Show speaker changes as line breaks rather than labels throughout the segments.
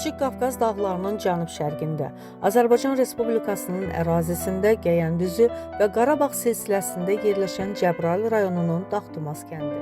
Kiçik Qafqaz dağlarının cənub-şərqində, Azərbaycan Respublikasının ərazisində Gəyəndüzü və Qarabağ silsiləsində yerləşən Cəbrayıl rayonunun Dağ-Tumas kəndi.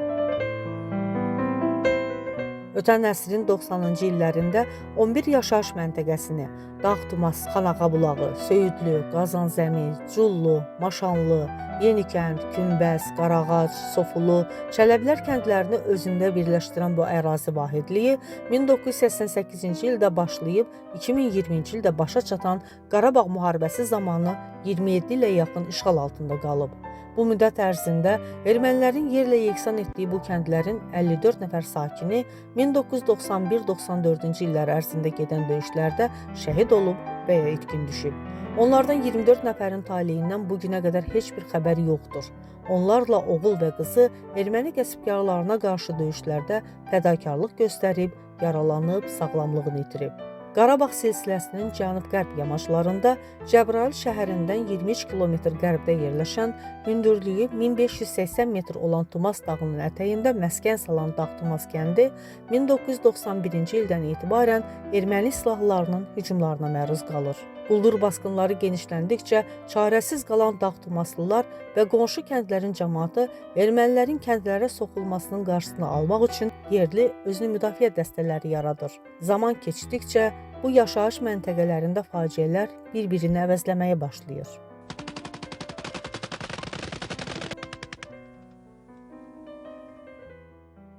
Ötən əsrin 90-cı illərində 11 yaşayış məntəqəsini Dağ-Tumas, Xanağa bulağı, Söyüdlü, Qazanzəmi, Cullu, Maşanlı, Yenikənd, Günbəz, Qarağac, Sofulu, Çələblər kəndlərini özündə birləşdirən bu ərazi vahidliyi 1988-ci ildə başlayıb 2020-ci ildə başa çatan Qarabağ müharibəsi zamanı 27 ilə yaxın işğal altında qalıb. Bu müddət ərzində ermənilərin yerlə yeksan etdiyi bu kəndlərin 54 nəfər sakini 1991-94-cü illər ərzində gedən döyüşlərdə şəhid olub və ya itkin düşüb. Onlardan 24 nəfərin taleyindən bu günə qədər heç bir xəbər yoxdur. Onlarla oğul və qızı erməni qəsbkarlarına qarşı döyüşlərdə fədakarlıq göstərib, yaralanıb, sağlamlığını itirib. Qarabağ silsiləsinin cənub-qərb yamaclarında Cəbrayıl şəhərindən 23 kilometr qərbdə yerləşən, hündürlüyü 1580 metr olan Tumas dağının ətəyində məskən salan Dağ-Tumas kəndi 1991-ci ildən etibarən erməni silahlarının hücumlarına məruz qalır. Quldur basqınları genişləndikcə çarəsiz qalan Dağ-Tumaslılar və qonşu kəndlərin camaatı ermənilərin kəndlərə soxulmasının qarşısını almaq üçün yerli özünü müdafiə dəstələri yaradır. Zaman keçdikcə bu yaşayış məntəqələrində faciələr bir-birini əvəzləməyə başlayır.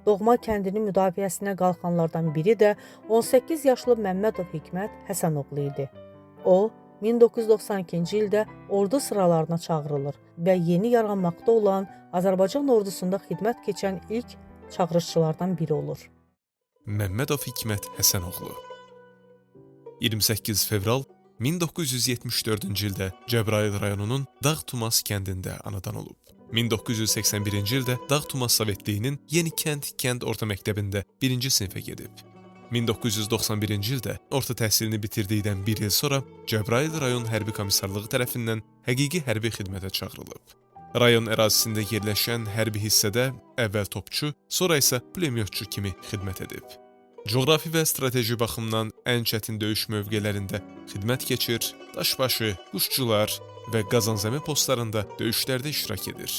Doğma kəndinin müdafiəsinə qalxanlardan biri də 18 yaşlı Məmmədov Hikmət Həsənoğlu idi. O, 1992-ci ildə ordu sıralarına çağırılır və yeni yaranmaqda olan Azərbaycan ordusunda xidmət keçən ilk çağırışçılardan biri olur.
Məmmədov Hikmət Həsənoğlu 28 fevral 1974-cü ildə Cəbrayıl rayonunun Dağ-Tumas kəndində anadan olub. 1981-ci ildə Dağ-Tumas Sovetliyinin Yenikənd kənd orta məktəbində 1-ci sinifə gedib. 1991-ci ildə orta təhsilini bitirdikdən bir il sonra Cəbrayıl rayon hərbi komissarlığı tərəfindən həqiqi hərbi xidmətə çağırılıb. Rayon ərazisində yerləşən hərbi hissədə əvvəl topçu, sonra isə pulemyotçu kimi xidmət edib. Coğrafi və strateji baxımdan ən çətin döyüş mövqelərində xidmət keçir, Daşbaşı, Quşçular və Qazanzəmi postlarında döyüşlərdə iştirak edir.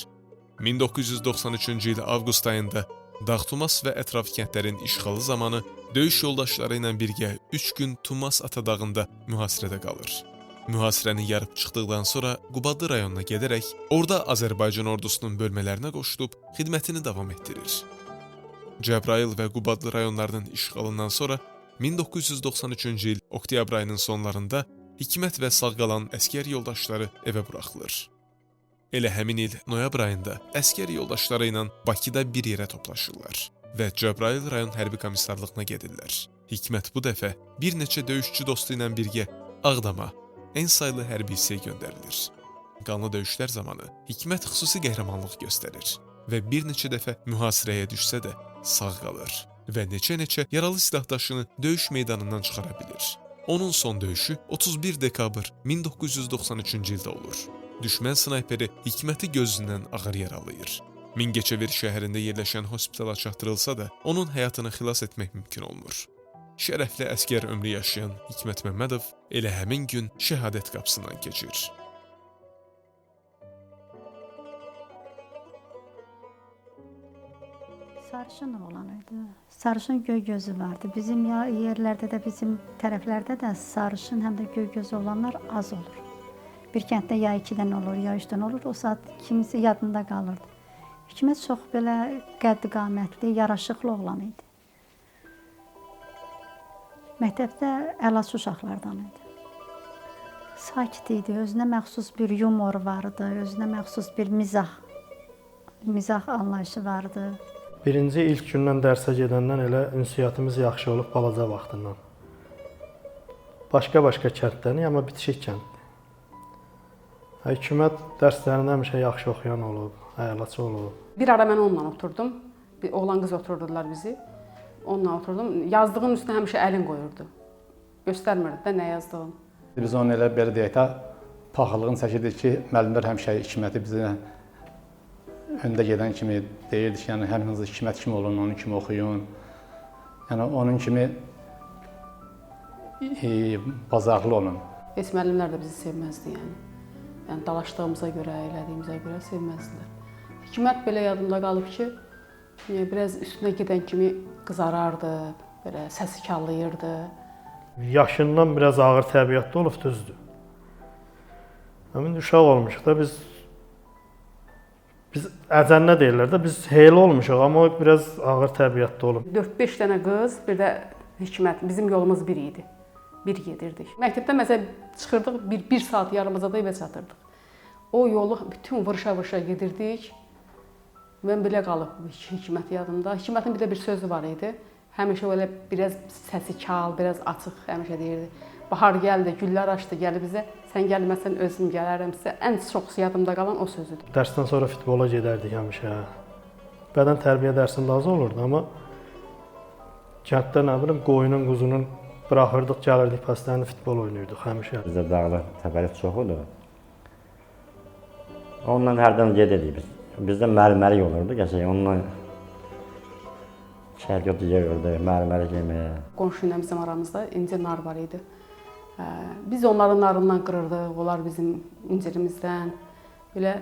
1993-cü il avqust ayında Dağ-Tumas və ətraf kəndlərin işğalı zamanı döyüş yoldaşları ilə birgə 3 gün Tumas Ata dağında mühasirədə qalır. Mühasirəni yarıb çıxdıqdan sonra Qubadlı rayonuna gedərək orada Azərbaycan ordusunun bölmələrinə qoşulub xidmətini davam etdirir. Cəbrayıl və Qubadlı rayonlarının işğalından sonra 1993-cü il oktyabr ayının sonlarında Hikmət və sağ qalan əsgər yoldaşları evə buraxılır. Elə həmin il noyabr ayında əsgər yoldaşları ilə Bakıda bir yerə toplaşırlar və Cəbrayıl rayon hərbi komissarlığına gedirlər. Hikmət bu dəfə bir neçə döyüşçü dostu ilə birgə Ağdama, ən saylı hərbi hissəyə göndərilir. Qanlı döyüşlər zamanı Hikmət xüsusi qəhrəmanlıq göstərir və bir neçə dəfə mühasirəyə düşsə də sağ qalır və neçə-neçə yaralı silahdaşını döyüş meydanından çıxara bilir. Onun son döyüşü 31 dekabr 1993-cü ildə olur. Düşmən snayperi Hikməti gözündən ağır yaralayır. Mingəçevir şəhərində yerləşən hospitala çatdırılsa da, onun həyatını xilas etmək mümkün olmur. Şərəfli əsgər ömrü yaşayan Hikmət Məmmədov elə həmin gün şəhadət qapısından keçir.
Sarışın oğlan idi. Sarışın göy gözü vardı. Bizim yerlərdə də, bizim tərəflərdə də sarışın həm də göy gözü olanlar az olur. Bir kənddə ya 2 dənə olur, ya 3 dənə olur. O saat kimisi yadında qalırdı. Hikmət çox belə qəddi-qamətli, yaraşıqlı oğlan idi. Məktəbdə əlaçı uşaqlardan idi. Sakit idi, özünə məxsus bir yumor vardı, özünə məxsus bir mizah anlayışı vardı.
Birinci ilk gündən dərsə gedəndən elə ünsiyyətimiz yaxşı olub balaca vaxtından. Başqa-başqa kənddənik, amma bitişik kənddir. Hikmət dərslərini həmişə yaxşı oxuyan olub, əlaçı olub.
Bir ara mən onunla oturdum. Bir oğlan qız oturdurdular bizi. Onunla oturdum. Yazdığın üstünə həmişə əlin qoyurdu. Göstərmirdi də nə yazdığını.
Biz onu elə belə deyək də, paxıllığını çəkirdik ki, müəllimlər həmişə Hikməti bizə öndə gedən kimi deyirdi ki, yəni həminiz Hikmət kimi olun, onun kimi oxuyun. Yəni onun kimi bacarıqlı olun.
Heç müəllimlər də bizi sevməzdi yəni. Yəni dalaşdığımıza görə, elədiyimizə görə sevməzdilər. Hikmət belə yadımda qalıb ki, biraz üstünə gedən kimi qızarardı, belə səsi kallayırdı.
Yaşından biraz ağır təbiətli olub, düzdür. Həmin uşaq olmuşuq da biz əcənnə deyirlər də, biz heyli olmuşuq, amma o biraz ağır təbiətli olub.
4-5 dənə qız, bir də Hikmət, bizim yolumuz bir idi. Bir gedirdik. Məktəbdən məsələn çıxırdıq, bir saat yarımıza da evə çatırdıq. O yolu bütün vırışa-vırışa gedirdik. Mən belə qalıb Hikmət yadımda. Hikmətin bir də bir sözü var idi. Həmişə elə biraz səsi kal, biraz açıq həmişə deyirdi. Bahar gəldi, güllər açdı, gəl bizə. Sən gəlməsən özüm gələrəm sizə. Ən çox yadımda qalan o sözüdür.
Dərsdən sonra futbola gedərdik həmişə. Bədən tərbiyə dərsində az olurdu, amma kənddə nə bilim qoyunun, quzunun buraxırdıq, gəlirdik pəstəni futbol oynayırdıq həmişə.
Bizdə dağlıq, təpəlik çox olurdu. Ondan hərdən gedirdik biz. Bizdə mərmərik olurdu, qəşəng. Ondan çərgöt yeyirdi, mərmərik yeməyə.
Qonşu ilə bizim aramızda incir nar var idi. Biz onların narından qırırdıq, onlar bizim incirimizdən. Belə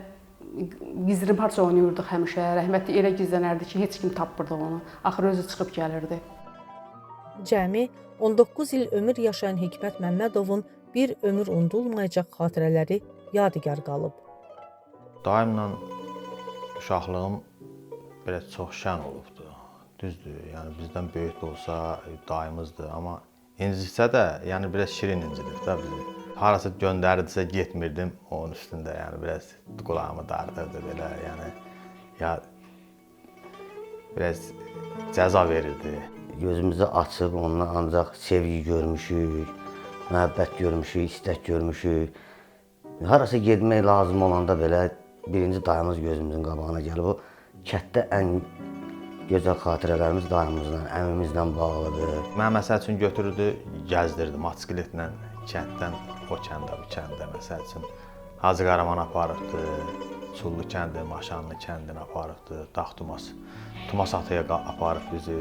gizrimparça oynayırdıq həmişə. Rəhmətli elə gizlənərdi ki, heç kim tapmırdı onu. Axır özü çıxıb gəlirdi.
Cəmi 19 il ömür yaşayan Hikmət Məmmədovun bir ömür unudulmayacaq xatirələri yadigar qalıb.
Daimlə uşaqlığım belə çox şən olubdu. Düzdür, yəni bizdən böyük də olsa dayımızdır, amma incitsə də, yəni biraz şirin incidib də bizi. Harasa göndərirdisə getmirdim onun üstündə, yəni biraz qulağımı dartırdı belə, yəni ya biraz cəza verirdi.
Gözümüzü açıb ondan ancaq sevgi görmüşük, məhəbbət görmüşük, istək görmüşük. Harasa getmək lazım olanda belə birinci dayımız gözümüzün qabağına gəlib. O kənddə ən gözəl xatirələrimiz dayımızla, əmimizlə bağlıdır.
Mən məsəl üçün götürürdü, gəzdirdi motosikletlə kənddən o kəndə, bu kəndə məsəl üçün. Hacı Qaraman aparıbdı, Çullu kəndi, Maşanlı kəndini aparıbdı, Dağ Tumas, Tumas Ataya aparıb bizi.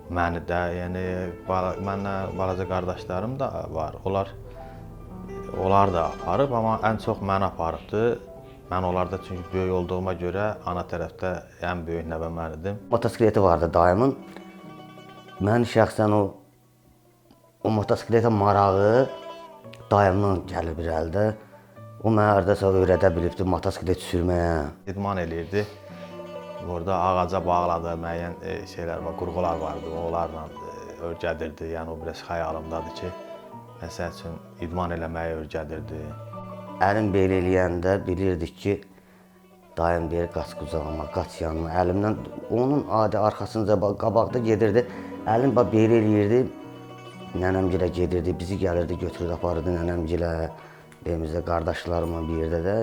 Məni də, yəni mənlə balaca qardaşlarım da var. Onlar da aparıb, amma ən çox məni aparıbdı. Mən onlarda çünki böyük olduğuma görə ana tərəfdə ən böyük nəvə mən idim.
Motosikleti vardı dayımın. Mən şəxsən o motosikletə marağı dayımdan gəlib irəlidə. O mənə hardasa öyrədə bilibdi motosiklet sürməyə.
İdman eləyirdi. Orada ağaca bağladı, müəyyən şeylər var, qurğular vardı, onlarla örgədirdi. Yəni o biraz xəyalımdadır ki, məsəl üçün idman eləməyi örgədirdi.
Əlim belə eləyəndə bilirdik ki, dayım deyir, qaç qucağıma, qaç yanıma. Əlimdən, onun adi arxasınca qabaqda gedirdi, əlim belə eləyirdi, nənəmgilə gedirdi, bizi gəlirdi, götürürdü, aparırdı nənəmgilə, evimizdə qardaşlarımla bir yerdə də.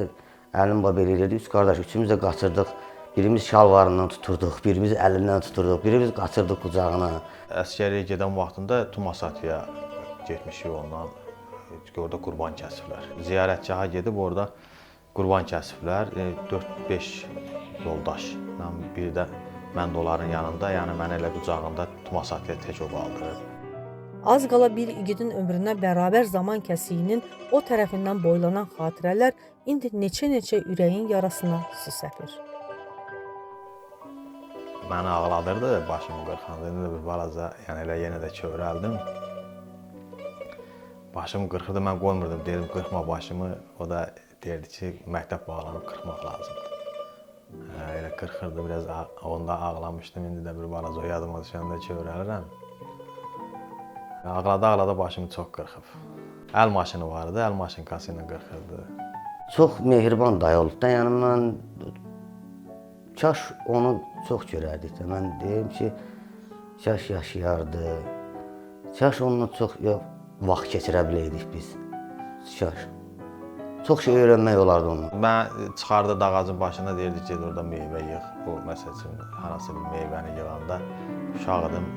Əlim belə eləyirdi, üç qardaş, üçümüz də qaçırdıq. Birimiz şalvarından tuturduq, birimiz əlindən tuturduq, birimiz qaçırdıq qucağına.
Əskəriyə gedən vaxtında Tumasatıya getmişik ondan, orada qurban kəsiblər. Ziyarətgaha gedib orada qurban kəsiblər. 4-5 yoldaşla bir də mən də onların yanında, yəni məni elə qucağında Tumasatıya tək o qaldırıb.
Az qala bir igidin ömrünə bərabər zaman kəsiyinin o tərəfindən boylanan xatirələr indi neçə-neçə ürəyin yarasına su səpir.
Məni ağladırdı, başımı qırxanda. İndi də bir balaca, yəni elə yenə də kövrəldim. Başımı qırxırdı, mən qoymurdum, deyirdim qırxma başımı. O da deyirdi ki, məktəb bağlanıb qırxmaq lazımdır. Elə qırxırdı, biraz onda ağlamışdım. İndi də bir balaca o yadıma düşəndə kövrəlirəm. Ağlada-ağlada başımı çox qırxıb. Əl maşını vardı, əl maşınkası ilə qırxırdı.
Çox mehriban dayı olub da, yəni mən kaş onu çox görərdik də. Mən deyim ki, kaş yaşayardı, kaş onunla çox vaxt keçirə biləydik biz, kaş. Çox şey öyrənmək olardı ondan.
Mən çıxardı dağacın başına, deyirdi ki, orada meyvə yığ. O, məsəl üçün, hansı bir meyvəni yığanda uşaq idim,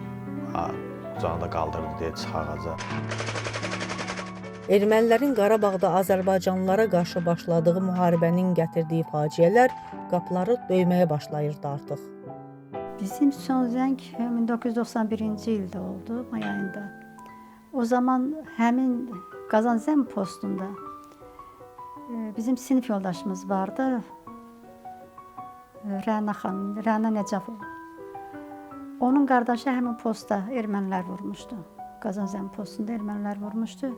qucağında qaldırdı, deyir, çıx ağaca.
Ermənilərin Qarabağda Azərbaycanlılara qarşı başladığı müharibənin gətirdiyi faciələr qapıları döyməyə başlayırdı artıq.
Bizim son zəng 1991-ci ildə oldu, may ayında. O zaman həmin Qazanzəm postunda bizim sinif yoldaşımız vardı. Rəna xanım, Rəna Nəcəfova. Onun qardaşı həmin postda ermənilər vurmuşdu. Qazanzəm postunda ermənilər vurmuşdu.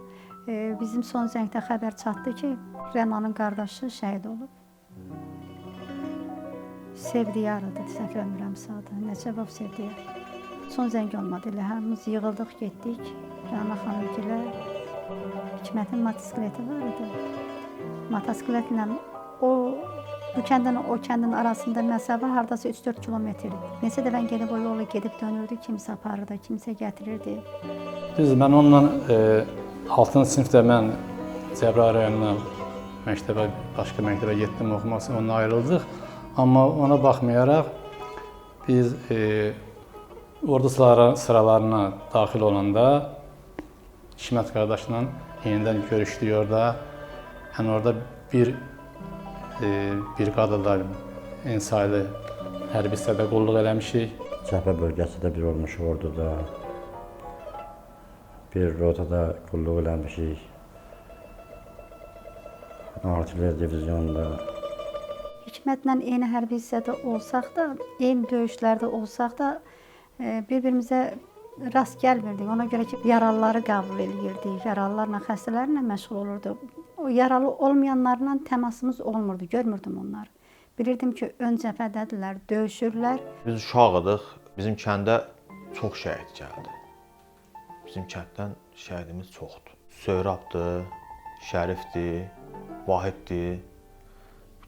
Bizim son zəngdə xəbər çatdı ki, Rənanın qardaşı şəhid olub. Sevdiyar adı, səhv eləmirəmsə adı, Nəcəfov Sevdiyar. Son zəng olmadı elə, hamımız yığıldıq, getdik. Rəna xanımgilə Hikmətin motosikleti var idi. Motosikletlə o bu kəndin o kəndin arasında məsafə hardasa 3-4 kilometr idi. Neçə dəfə gedib o yolu gedib dönürdü, kimsə aparırdı, kimsə gətirirdi.
Düzdür, mən onunla 6-cı sinifdə mən Cəbrayıl rayonuna məktəbə, başqa məktəbə getdim oxumaq üçün, onunla ayrıldıq. Amma ona baxmayaraq biz ordu sıralarına daxil olanda Hikmət qardaşla yenidən görüşdük orada. Yəni orada bir briqadada ensaylı hərbi hissədə qulluq eləmişik.
Cəbhə bölgəsində bir olmuşuq orduda. Bir rotada qulluq eləmişik. Artilleriya divizyonunda.
Hikmətlə eyni hərbi hissədə olsaq da, eyni döyüşlərdə olsaq da bir-birimizə rast gəlmirdik. Ona görə ki, yaralıları qəbul eləyirdik, yaralılarla, xəstələrlə məşğul olurduq. O yaralı olmayanlarla təmasımız olmurdu, görmürdüm onları. Bilirdim ki, ön cəbhədədirlər, döyüşürlər.
Biz uşaq idik, bizim kəndə çox şəhid gəldi. Bizim kənddən şəhidimiz çoxdur. Söhrabdır, Şərifdir, Vahiddir.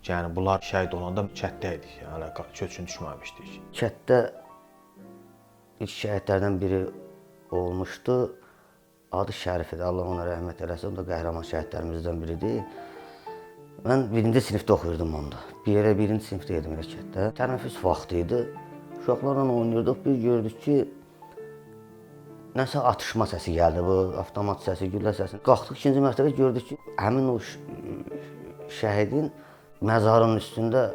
Yəni bunlar şəhid olanda kənddə idik, hələ köçün düşməmişdik.
Kənddə ilk şəhidlərdən biri olmuşdu. Adı Şərif idi, Allah ona rəhmət eləsin, o da qəhrəman şəhidlərimizdən biridir. Mən birinci sinifdə oxuyurdum onda. Bir yerə birinci sinifdə idim elə kənddə. Tənəffüs vaxtı idi. Uşaqlarla oynayırdıq, bir gördük ki, nəsə atışma səsi gəldi, bu avtomat səsi, güllə səsi. Qalxdıq ikinci mərtəbə, gördük ki, həmin o şəhidin məzarının üstündə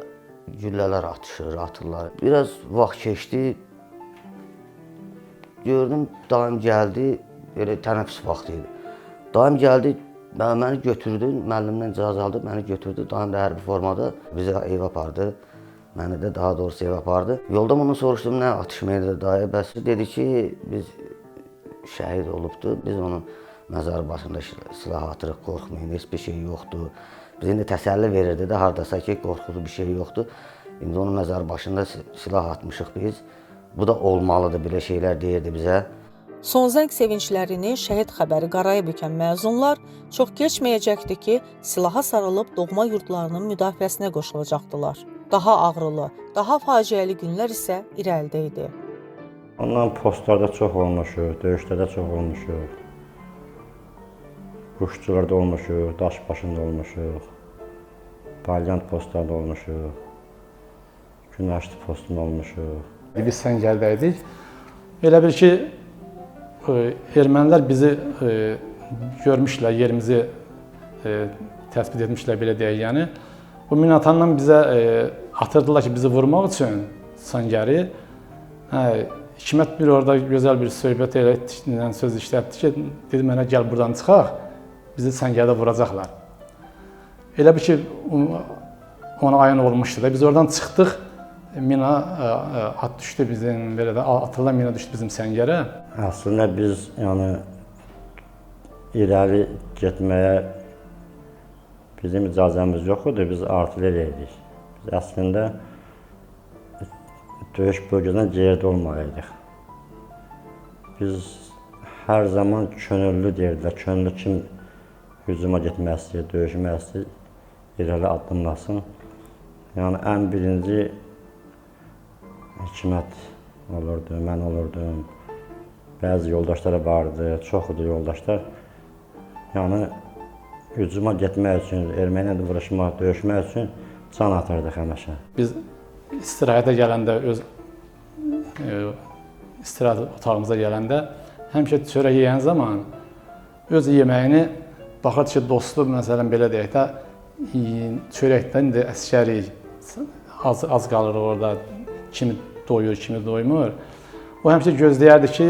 güllələr atışır, atırlar. Biraz vaxt keçdi, gördüm daim gəldi, elə tənəffüs vaxtı idi. Daim gəldi, məni götürdü, müəllimdən icazə aldı, məni götürdü. Daim də hərbi formada bizi evə apardı. Məni də daha doğrusu evə apardı. Yolda ondan soruşdum, nə atışma idi dayı? Bəs dedi ki, biz şəhid olubdu, biz onun məzarı başında silah atırıq, qorxmayın, heç bir şey yoxdur. Biz indi təsəlli verirdi də hardasa ki, qorxulu bir şey yoxdur. İndi onun məzarı başında silah atmışıq biz. Bu da olmalıdır, belə şeylər deyirdi bizə.
Son zəng sevinclərini şəhid xəbəri qaraya bükən məzunlar çox keçməyəcəkdi ki, silaha sarılıb doğma yurdlarının müdafiəsinə qoşulacaqdılar. Daha ağrılı, daha faciəli günlər isə irəlidə idi.
Ondan postlarda çox olmuşuq, döyüşlərdə çox olmuşuq. Quşçularda olmuşuq, daş başında olmuşuq, Balyant postlarda olmuşuq, Günəşli postunda olmuşuq.
Biz Səngərdə idik. Elə bil ki, ermənilər bizi görmüşlər, yerimizi təsbit etmişlər, belə deyək, yəni. Bu minatandan bizə atırdılar ki, bizi vurmaq üçün Səngəri. Hikmət bir orada gözəl bir söhbət elə söz işlətdi ki, dedi mənə gəl buradan çıxaq, bizi Səngərdə vuracaqlar. Elə bil ki, ona ayan olmuşdu da. Biz oradan çıxdıq, mina at düşdü bizim, belə də atılan mina düşdü bizim Səngərə.
Əslində biz yəni irəli getməyə bizim icazəmiz yox idi, biz artilleriya idik. Biz əslində döyüş bölgəsindən geridə olmalıydıq. Biz hər zaman könüllü deyirdilər, könüllü kim hücuma getmək istəyir, döyüşmək istəyir, irəli addımlasın. Yəni ən birinci Hikmət olurdu, mən olurdum, bəzi yoldaşlar vardı, çox idi yoldaşlar. Yəni hücuma getmək üçün, erməni ilə vuruşmaq, döyüşmək üçün can atırdıq həmişə.
Biz istirahətə gələndə, öz istirahət otağımıza gələndə həmişə çörək yeyən zaman öz yeməyini baxırdı ki, dostu, məsələn, belə deyək də, çörəkdən də əsgərik, az qalır orada, kimi doyur, kimi doymur. O həmişə gözləyərdi ki,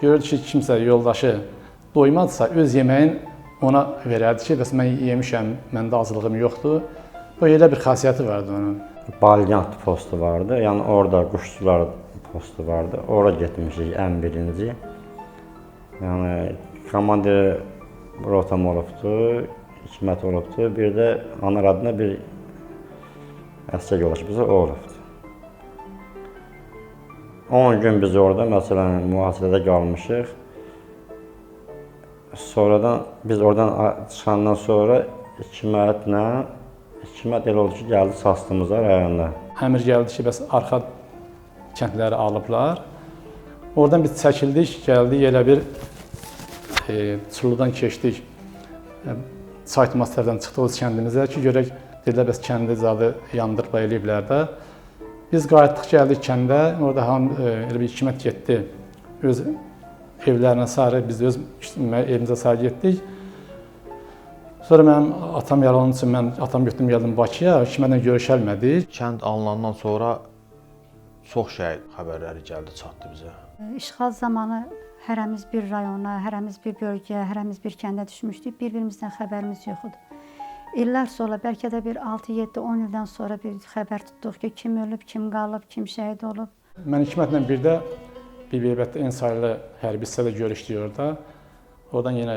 görürdü ki, kimsə yoldaşı doymazsa öz yeməyin ona verərdi ki, bəs mən yemişəm, məndə aclığım yoxdur. Bu elə bir xasiyyəti vardı onun.
Balyant postu vardı. Yəni orada quşçular postu vardı. Ora getmişik ən birinci. Yəni komandir rotam olubdu, Hikmət olubdu. Bir də Anar adına bir əsgər yoldaşımız o olubdu. 10 gün biz orada məsələn mühasirədə qalmışıq. Sonradan biz oradan çıxandan sonra Hikmətlə Hikmət elə oldu ki, gəldi Sastımıza rayonda.
Əmr gəldi ki, bəs arxa kəndləri alıblar. Oradan biz çəkildik, gəldik elə bir Çulludan keçdik. Çaytumas tərəfdən çıxdıq öz kəndimizə ki, görək dedilər bəs kəndi zadı yandırıblar, eləyiblər də. Biz qayıtdıq, gəldik kəndə. Orada elə bir Hikmət getdi öz evlərinə sarı, biz öz evimizə sarı getdik. Sonra mənim atam yaralandığı üçün mən atam götürdüm, gəldim Bakıya, Hikmətlə görüşəlmədik.
Kənd alınandan sonra çox şəhid xəbərləri gəldi, çatdı bizə.
İşğal zamanı hərəmiz bir rayona, hərəmiz bir bölgəyə, hərəmiz bir kəndə düşmüşdük. Bir-birimizdən xəbərimiz yox idi. İllər sonra, bəlkə də bir 6, 7, 10 ildən sonra bir xəbər tutduq ki, kim ölüb, kim qalıb, kim şəhid olub.
Mən Hikmətlə bir də Bibiheybətdə en saylı hərbi hissədə görüşdük orada. Oradan yenə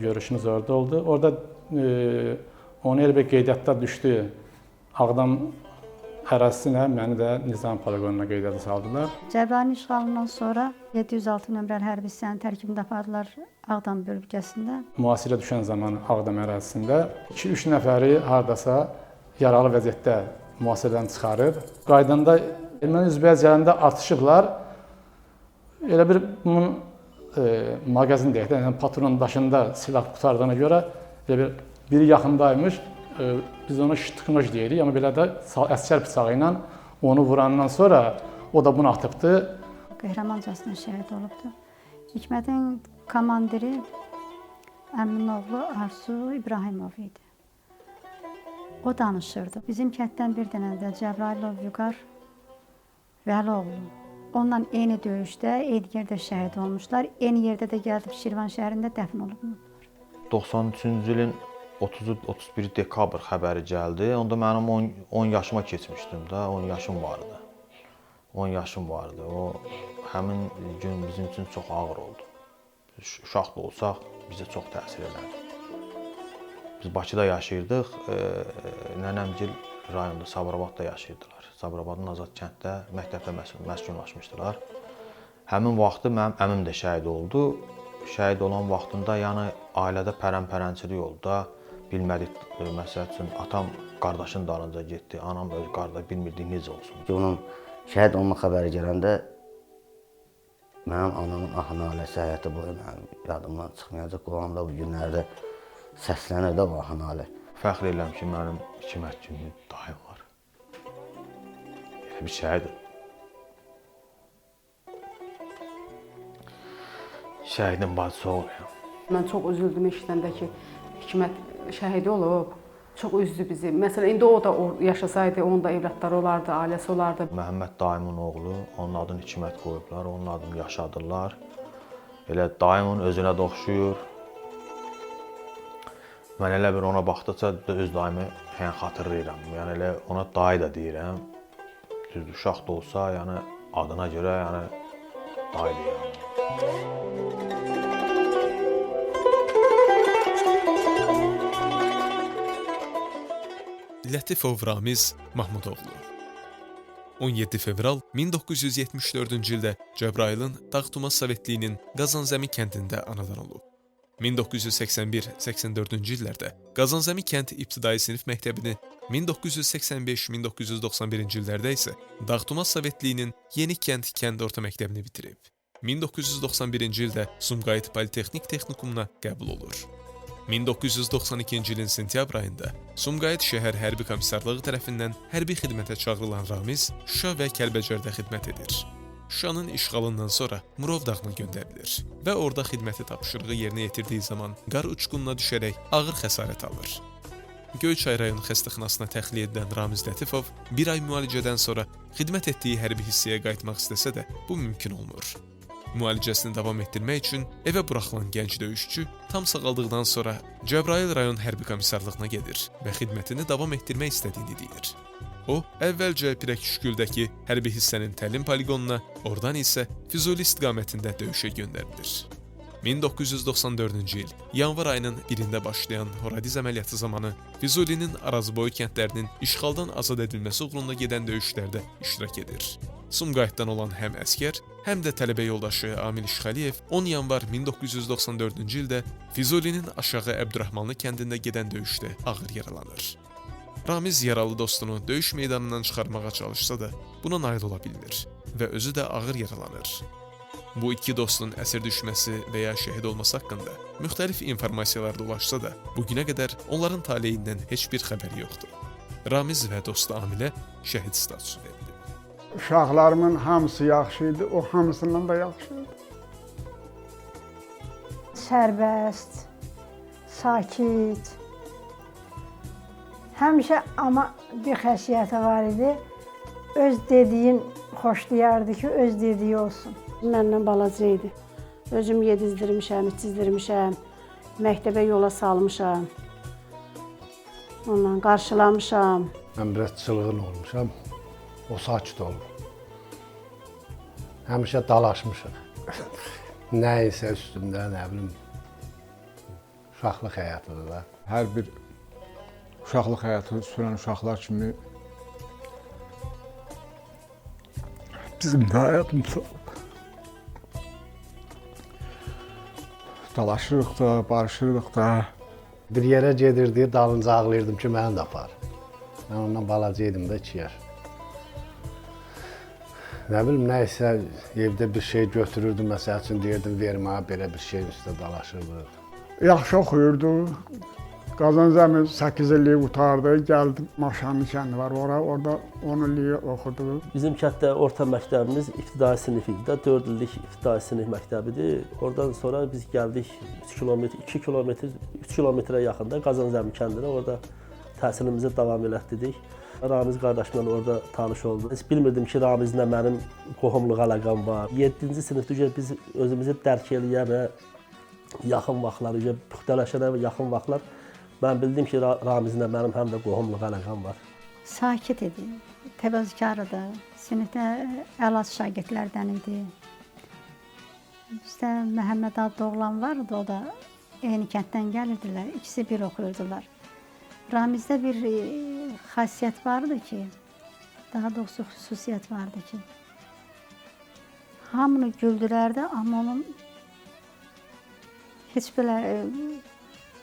görüşümüz orada oldu. Orada onu elə bir qeydiyyatda düşdü. Ağdam ərazisinə məni də Nizami poliqonuna qeydiyyata saldılar.
Cəbrayılın işğalından sonra 706 nömrəli hərbi hissənin tərkibində apardılar Ağdam bölgəsində.
Mühasirə düşən zaman Ağdam ərazisində 2-3 nəfəri hardasa yaralı vəziyyətdə mühasirədən çıxarıb. Qaydanda erməni üzbəyiz gələndə atışıblar. Elə bir bunun mağazin deyək də, yəni patronun daşında silah qurtardığına görə elə bir biri yaxındaymış. Biz ona şıxnoj deyirik, amma belə də əsgər bıçağı ilə onu vurandan sonra o da bunu atıbdı.
Qəhrəmancasına şəhid olubdu. Hikmətin komandiri əminin oğlu Arzu İbrahimov idi. O danışırdı. Bizim kənddən bir dənə də Cəbrayılov Vüqar Vəlioğlu. Onunla eyni döyüşdə, eyni yerdə şəhid olmuşlar. Eyni yerdə də gəlib Şirvan şəhərində dəfn olunublar.
93-cü ilin 30-31 dekabr xəbəri gəldi. Onda mənim 10 yaşıma keçmişdim də, 10 yaşım vardı. 10 yaşım vardı. O həmin gün bizim üçün çox ağır oldu. Uşaq da olsaq bizə çox təsir elədi. Biz Bakıda yaşayırdıq. Nənəmgil rayonda, Sabirabadda yaşayırdılar. Sabirabadın Azad kənddə məktəbdə məskunlaşmışdılar. Həmin vaxtı mənim əmim də şəhid oldu. Şəhid olan vaxtında, yəni ailədə pərən-pərənçilik oldu da. Bilmədik, məsəl üçün atam qardaşın dalınca getdi, anam öz qardaşı, bilmirdik necə olsun.
Onun şəhid olma xəbəri gələndə mənim anamın ah-naləsi həyatı boyu mənim yadımdan çıxmayacaq. Qulağımda bu günlərdə səslənir də bu ah-nalə.
Fəxr edirəm ki, mənim Hikmət kimi dayım var. Elə bir şəhid. Şəhidin bacısı oğluyam.
Mən çox üzüldüm eşidəndə ki, Hikmət şəhid olub. Çox üzdü bizi. Məsələn, indi o da yaşasaydı, onun da evlatları olardı, ailəsi olardı.
Məhəmməd dayımın oğlu, onun adını Hikmət qoyublar, onun adını yaşadırlar. Elə dayımın özünə də oxşuyur. Mən elə bir ona baxdıqca öz dayımı yəni xatırlayıram. Yəni elə ona dayı da deyirəm. Düzdür, uşaq da olsa, yəni adına görə yəni dayı deyirəm.
Lətifov Ramiz Mahmudoğlu 17 fevral 1974-cü ildə Cəbrayılın Dağ-Tumas Sovetliyinin Qazanzəmi kəndində anadan olub. 1981-84-cü illərdə Qazanzəmi kənd ibtidai sinif məktəbini, 1985-1991-ci illərdə isə Dağ-Tumas Sovetliyinin Yeni Kənd kənd orta məktəbini bitirib. 1991-ci ildə Sumqayıt Politexnik Texnikumuna qəbul olur. 1992-ci ilin sentyabr ayında Sumqayıt şəhər hərbi komissarlığı tərəfindən hərbi xidmətə çağırılan Ramiz Şuşa və Kəlbəcərdə xidmət edir. Şuşanın işğalından sonra Murov dağına göndərilir və orada xidməti tapşırığı yerinə yetirdiyi zaman qar uçqununa düşərək ağır xəsarət alır. Göyçay rayon xəstəxanasına təxliyə edilən Ramiz Lətifov bir ay müalicədən sonra xidmət etdiyi hərbi hissəyə qayıtmaq istəsə də bu mümkün olmur. Müalicəsini davam etdirmək üçün evə buraxılan gənc döyüşçü tam sağaldıqdan sonra Cəbrayıl rayon hərbi komissarlığına gedir və xidmətini davam etdirmək istədiyini deyir. O, əvvəlcə Pirəküşgüldəki hərbi hissənin təlim poliqonuna, oradan isə Füzuli istiqamətində döyüşə göndərilir. 1994-cü il yanvar ayının 1-də başlayan Horadiz əməliyyatı zamanı Füzulinin Arazboyu kəndlərinin işğaldan azad edilməsi uğrunda gedən döyüşlərdə iştirak edir. Sumqayıtdan olan həm əsgər, həm də tələbə yoldaşı Amil İşxəliyev 10 yanvar 1994-cü ildə Füzulinin Aşağı Əbdürrahmanlı kəndində gedən döyüşdə ağır yaralanır. Ramiz yaralı dostunu döyüş meydanından çıxarmağa çalışsa da buna nail ola bilmir və özü də ağır yaralanır. Bu iki dostun əsir düşməsi və ya şəhid olması haqqında müxtəlif informasiyalar dolaşsa da, bugünə qədər onların taleyindən heç bir xəbər yoxdur. Ramiz və dostu Amilə şəhid statusu verilib.
Uşaqlarımın hamısı yaxşı idi, o hamısından da yaxşı idi.
Sərbəst, sakit. Həmişə amma bir xəsiyyəti var idi. Öz dediyin xoşlayardı ki, öz dediyi olsun.
Məndən balaca idi. Özüm yedizdirmişəm, içizdirmişəm, məktəbə yola salmışam. Ondan qarşılamışam.
Mən biraz çılğın olmuşam, o sakit olub. Həmişə dalaşmışıq. Nə isə üstündə, nə bilim, uşaqlıq həyatıdır da.
Hər bir uşaqlıq həyatı sürən uşaqlar kimi bizim də həyatımız olub. Dalaşırıq da, barışırıq da.
Bir yerə gedirdi, dalınca ağlayırdım ki, məni də apar. Mən ondan balaca idim də 2 yaş. Nə bilim, nə isə evdə bir şey götürürdüm, məsəl üçün deyirdim, ver mənə, belə bir şeyin üstə dalaşırdıq.
Yaxşı oxuyurdu. Qazanzəmi 8 illik qurtardı, gəldi Maşanlı kəndi var ora, orada 10 illik oxudu.
Bizim kənddə orta məktəbimiz ibtidai sinif idi də, 4 illik ibtidai sinif məktəbidir. Oradan sonra biz gəldik 3 kilometr, 2 kilometr, 3 kilometrə yaxında Qazanzəmi kəndinə, orada təhsilimizi davam elətdirdik. Ramiz qardaşımla orada tanış oldum. Heç bilmirdim ki, Ramizlə mənim qohumluq əlaqəm var. 7-ci sinifdə biz özümüzü dərk eləyənə yaxın vaxtlar, püxtələşənə yaxın vaxtlar mən bildim ki, Ramizlə mənim həm də qohumluq əlaqəm var.
Sakit idi, təvazökar idi, sinifdə əlac şagirdlərdən idi. Bizdə Məhəmməd adlı oğlan vardı, o da eyni kənddən gəlirdilər, ikisi bir oxuyurdular. Ramizdə bir xasiyyət vardı ki, daha doğrusu xüsusiyyət vardı ki, hamını güldürərdi, amma onun heç belə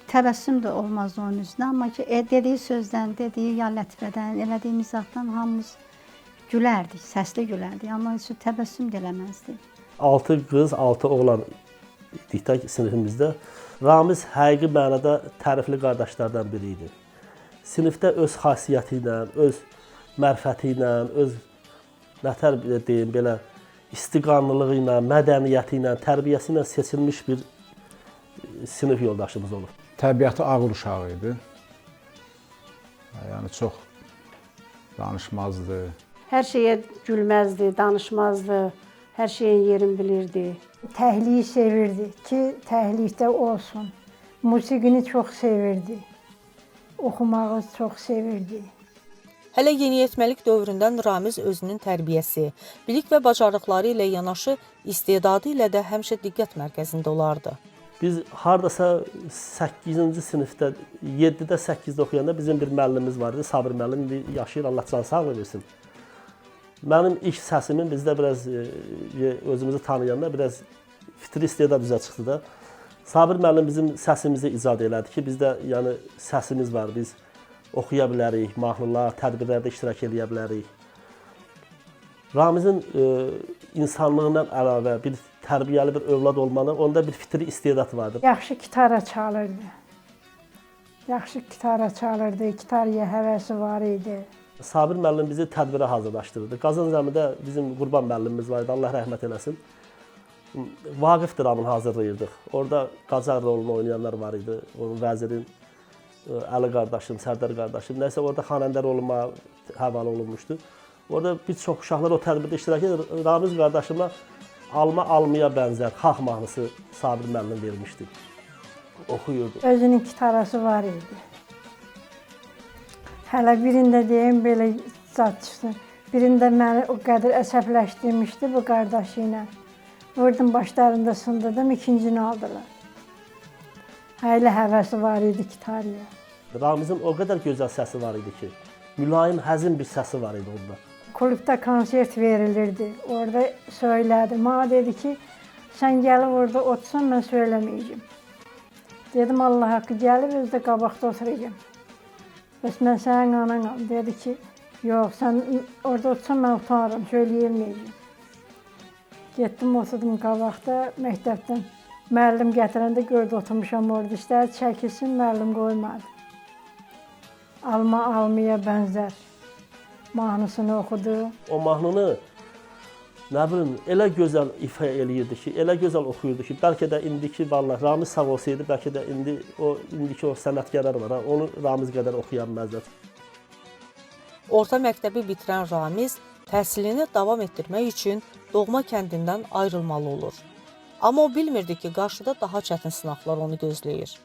təbəssüm də olmazdı onun üzünə, amma ki, dediyi sözdən, dediyi ya lətifədən, elədiyi mizahdan hamımız gülərdik, səsli gülərdik, amma heç təbəssüm də eləməzdi.
6 qız, 6 oğlan idik də sinifimizdə. Ramiz həqiqi mənada tərifli qardaşlardan biri idi. Sinifdə öz xasiyyəti ilə, öz mərifəti ilə, öz nətər deyim belə istiqanlılığı ilə, mədəniyyəti ilə, tərbiyəsi ilə seçilmiş bir sinif yoldaşımız olub.
Təbiəti ağır uşağı idi. Yəni çox danışmazdı.
Hər şeyə gülməzdi, danışmazdı, hər şeyin yerini bilirdi.
Təhliyi sevirdi ki, təhlikdə olsun. Musiqini çox sevirdi. Oxumağı çox sevirdi.
Hələ yeniyetməlik dövründən Ramiz özünün tərbiyəsi, bilik və bacarıqları ilə yanaşı istedadı ilə də həmişə diqqət mərkəzində olardı.
Biz hardasa 8-ci sinifdə, 7-də 8-də oxuyanda bizim bir müəllimimiz var idi, Sabir müəllim, indi yaşayır, Allah can sağlığı versin. Mənim ilk səsimin bizdə biraz özümüzü tanıyanda biraz fitri istedad üzə çıxdı da. Sabir müəllim bizim səsimizi icad elədi ki, bizdə yəni səsimiz var, biz oxuya bilərik, mahnılar, tədbirlərdə iştirak eləyə bilərik. Ramizin insanlığından əlavə bir tərbiyəli bir övlad olmanı, onda bir fitri istedad vardır.
Yaxşı gitara çalırdı. Yaxşı gitara çalırdı, gitaraya həvəsi var idi.
Sabir müəllim bizi tədbirə hazırlaşdırırdı. Qazanzəmidə bizim Qurban müəllimimiz var idi, Allah rəhmət eləsin. Vaqif dramını hazırlayırdıq. Orada Qacar rolunu oynayanlar var idi. Onun vəzirin Əli qardaşım, Sərdar qardaşım. Nəsə orada xanəndə roluma həvalə olunmuşdu. Orada bir çox uşaqlar o tədbirdə iştirak edir. Ramiz qardaşıma Alma almaya bənzər xalq mahnısı Sabir müəllim vermişdi. Oxuyurdu.
Özünün gitarası var idi. Hələ birində deyim belə zad çıxdı. Birində məni o qədər əsəbləşdirmişdi bu qardaşı ilə. Vurdum başlarında sındırdım, ikincini aldılar. Hələ həvəsi var idi gitarıya.
Ramizin o qədər gözəl səsi var idi ki, mülayim, həzin bir səsi var idi onda.
Klubda konsert verilirdi. Orada söylədi. Mənə dedi ki, sən gəlib orada otursan, mən söyləməyəcəm. Dedim, Allah haqqı gəlib, özü də qabaqda oturacam. Bəs mən sənin ananam. Dedi ki, yox, sən orada otursan, mən utanıram, söyləyəməyəcəm. Getdim, oturdum qabaqda məktəbdən. Müəllim gətirəndə gördü, oturmuşam orada. İstədi çəkilsin, müəllim qoymadı. Alma almaya bənzər mahnısını oxudu.
O mahnını, nə bilim, elə gözəl ifa eləyirdi ki, elə gözəl oxuyurdu ki, bəlkə də indiki, vallahi Ramiz sağ olsaydı, bəlkə də indi o indiki o sənətkarlar var, ha, onu Ramiz qədər oxuya bilməzdilər.
Orta məktəbi bitirən Ramiz təhsilini davam etdirmək üçün doğma kəndindən ayrılmalı olur. Amma o bilmirdi ki, qarşıda daha çətin sınaqlar onu gözləyir.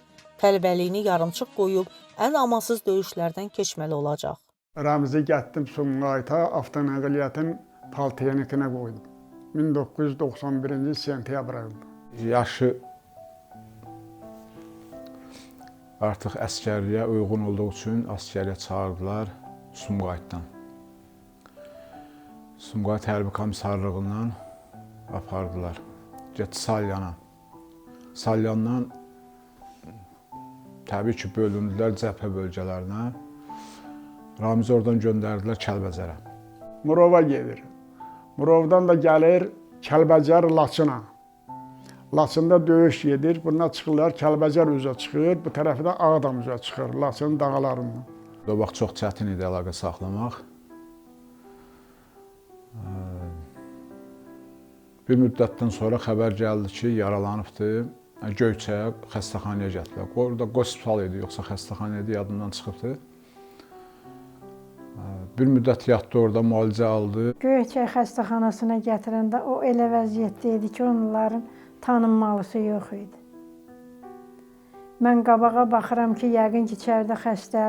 Tələbəliyini yarımçıq qoyub ən amansız döyüşlərdən keçməli olacaq.
Ramizi gətdim Sumqayıta, avtonəqliyyatın Politexnikinə qoydum. 1991-ci sentyabr ayında.
Yaşı artıq əsgərliyə uyğun olduğu üçün əsgərliyə çağırdılar Sumqayıtdan. Sumqayıt Hərbi Komissarlığından apardılar. Getdi Salyana. Salyandan təbii ki, bölündülər cəbhə bölgələrinə. Ramizi oradan göndərdilər Kəlbəcərə.
Murova gedir. Murovdan da gəlir Kəlbəcər Laçına. Laçında döyüş gedir. Bundan çıxırlar, Kəlbəcər üzə çıxır. Bu tərəfi də Ağdam üzə çıxır, Laçın dağlarından.
O vaxt çox çətin idi əlaqə saxlamaq. Bir müddətdən sonra xəbər gəldi ki, yaralanıbdı. Göyçəyə xəstəxanaya gətirdilər. Orada qospital idi, yoxsa xəstəxana idi, yadımdan çıxıbdı. Bir müddət yatdı orada, müalicə aldı.
Göyçay xəstəxanasına gətirəndə o elə vəziyyətdə idi ki, onların tanınmalısı yox idi. Mən qabağa baxıram ki, yəqin ki, içəridə xəstə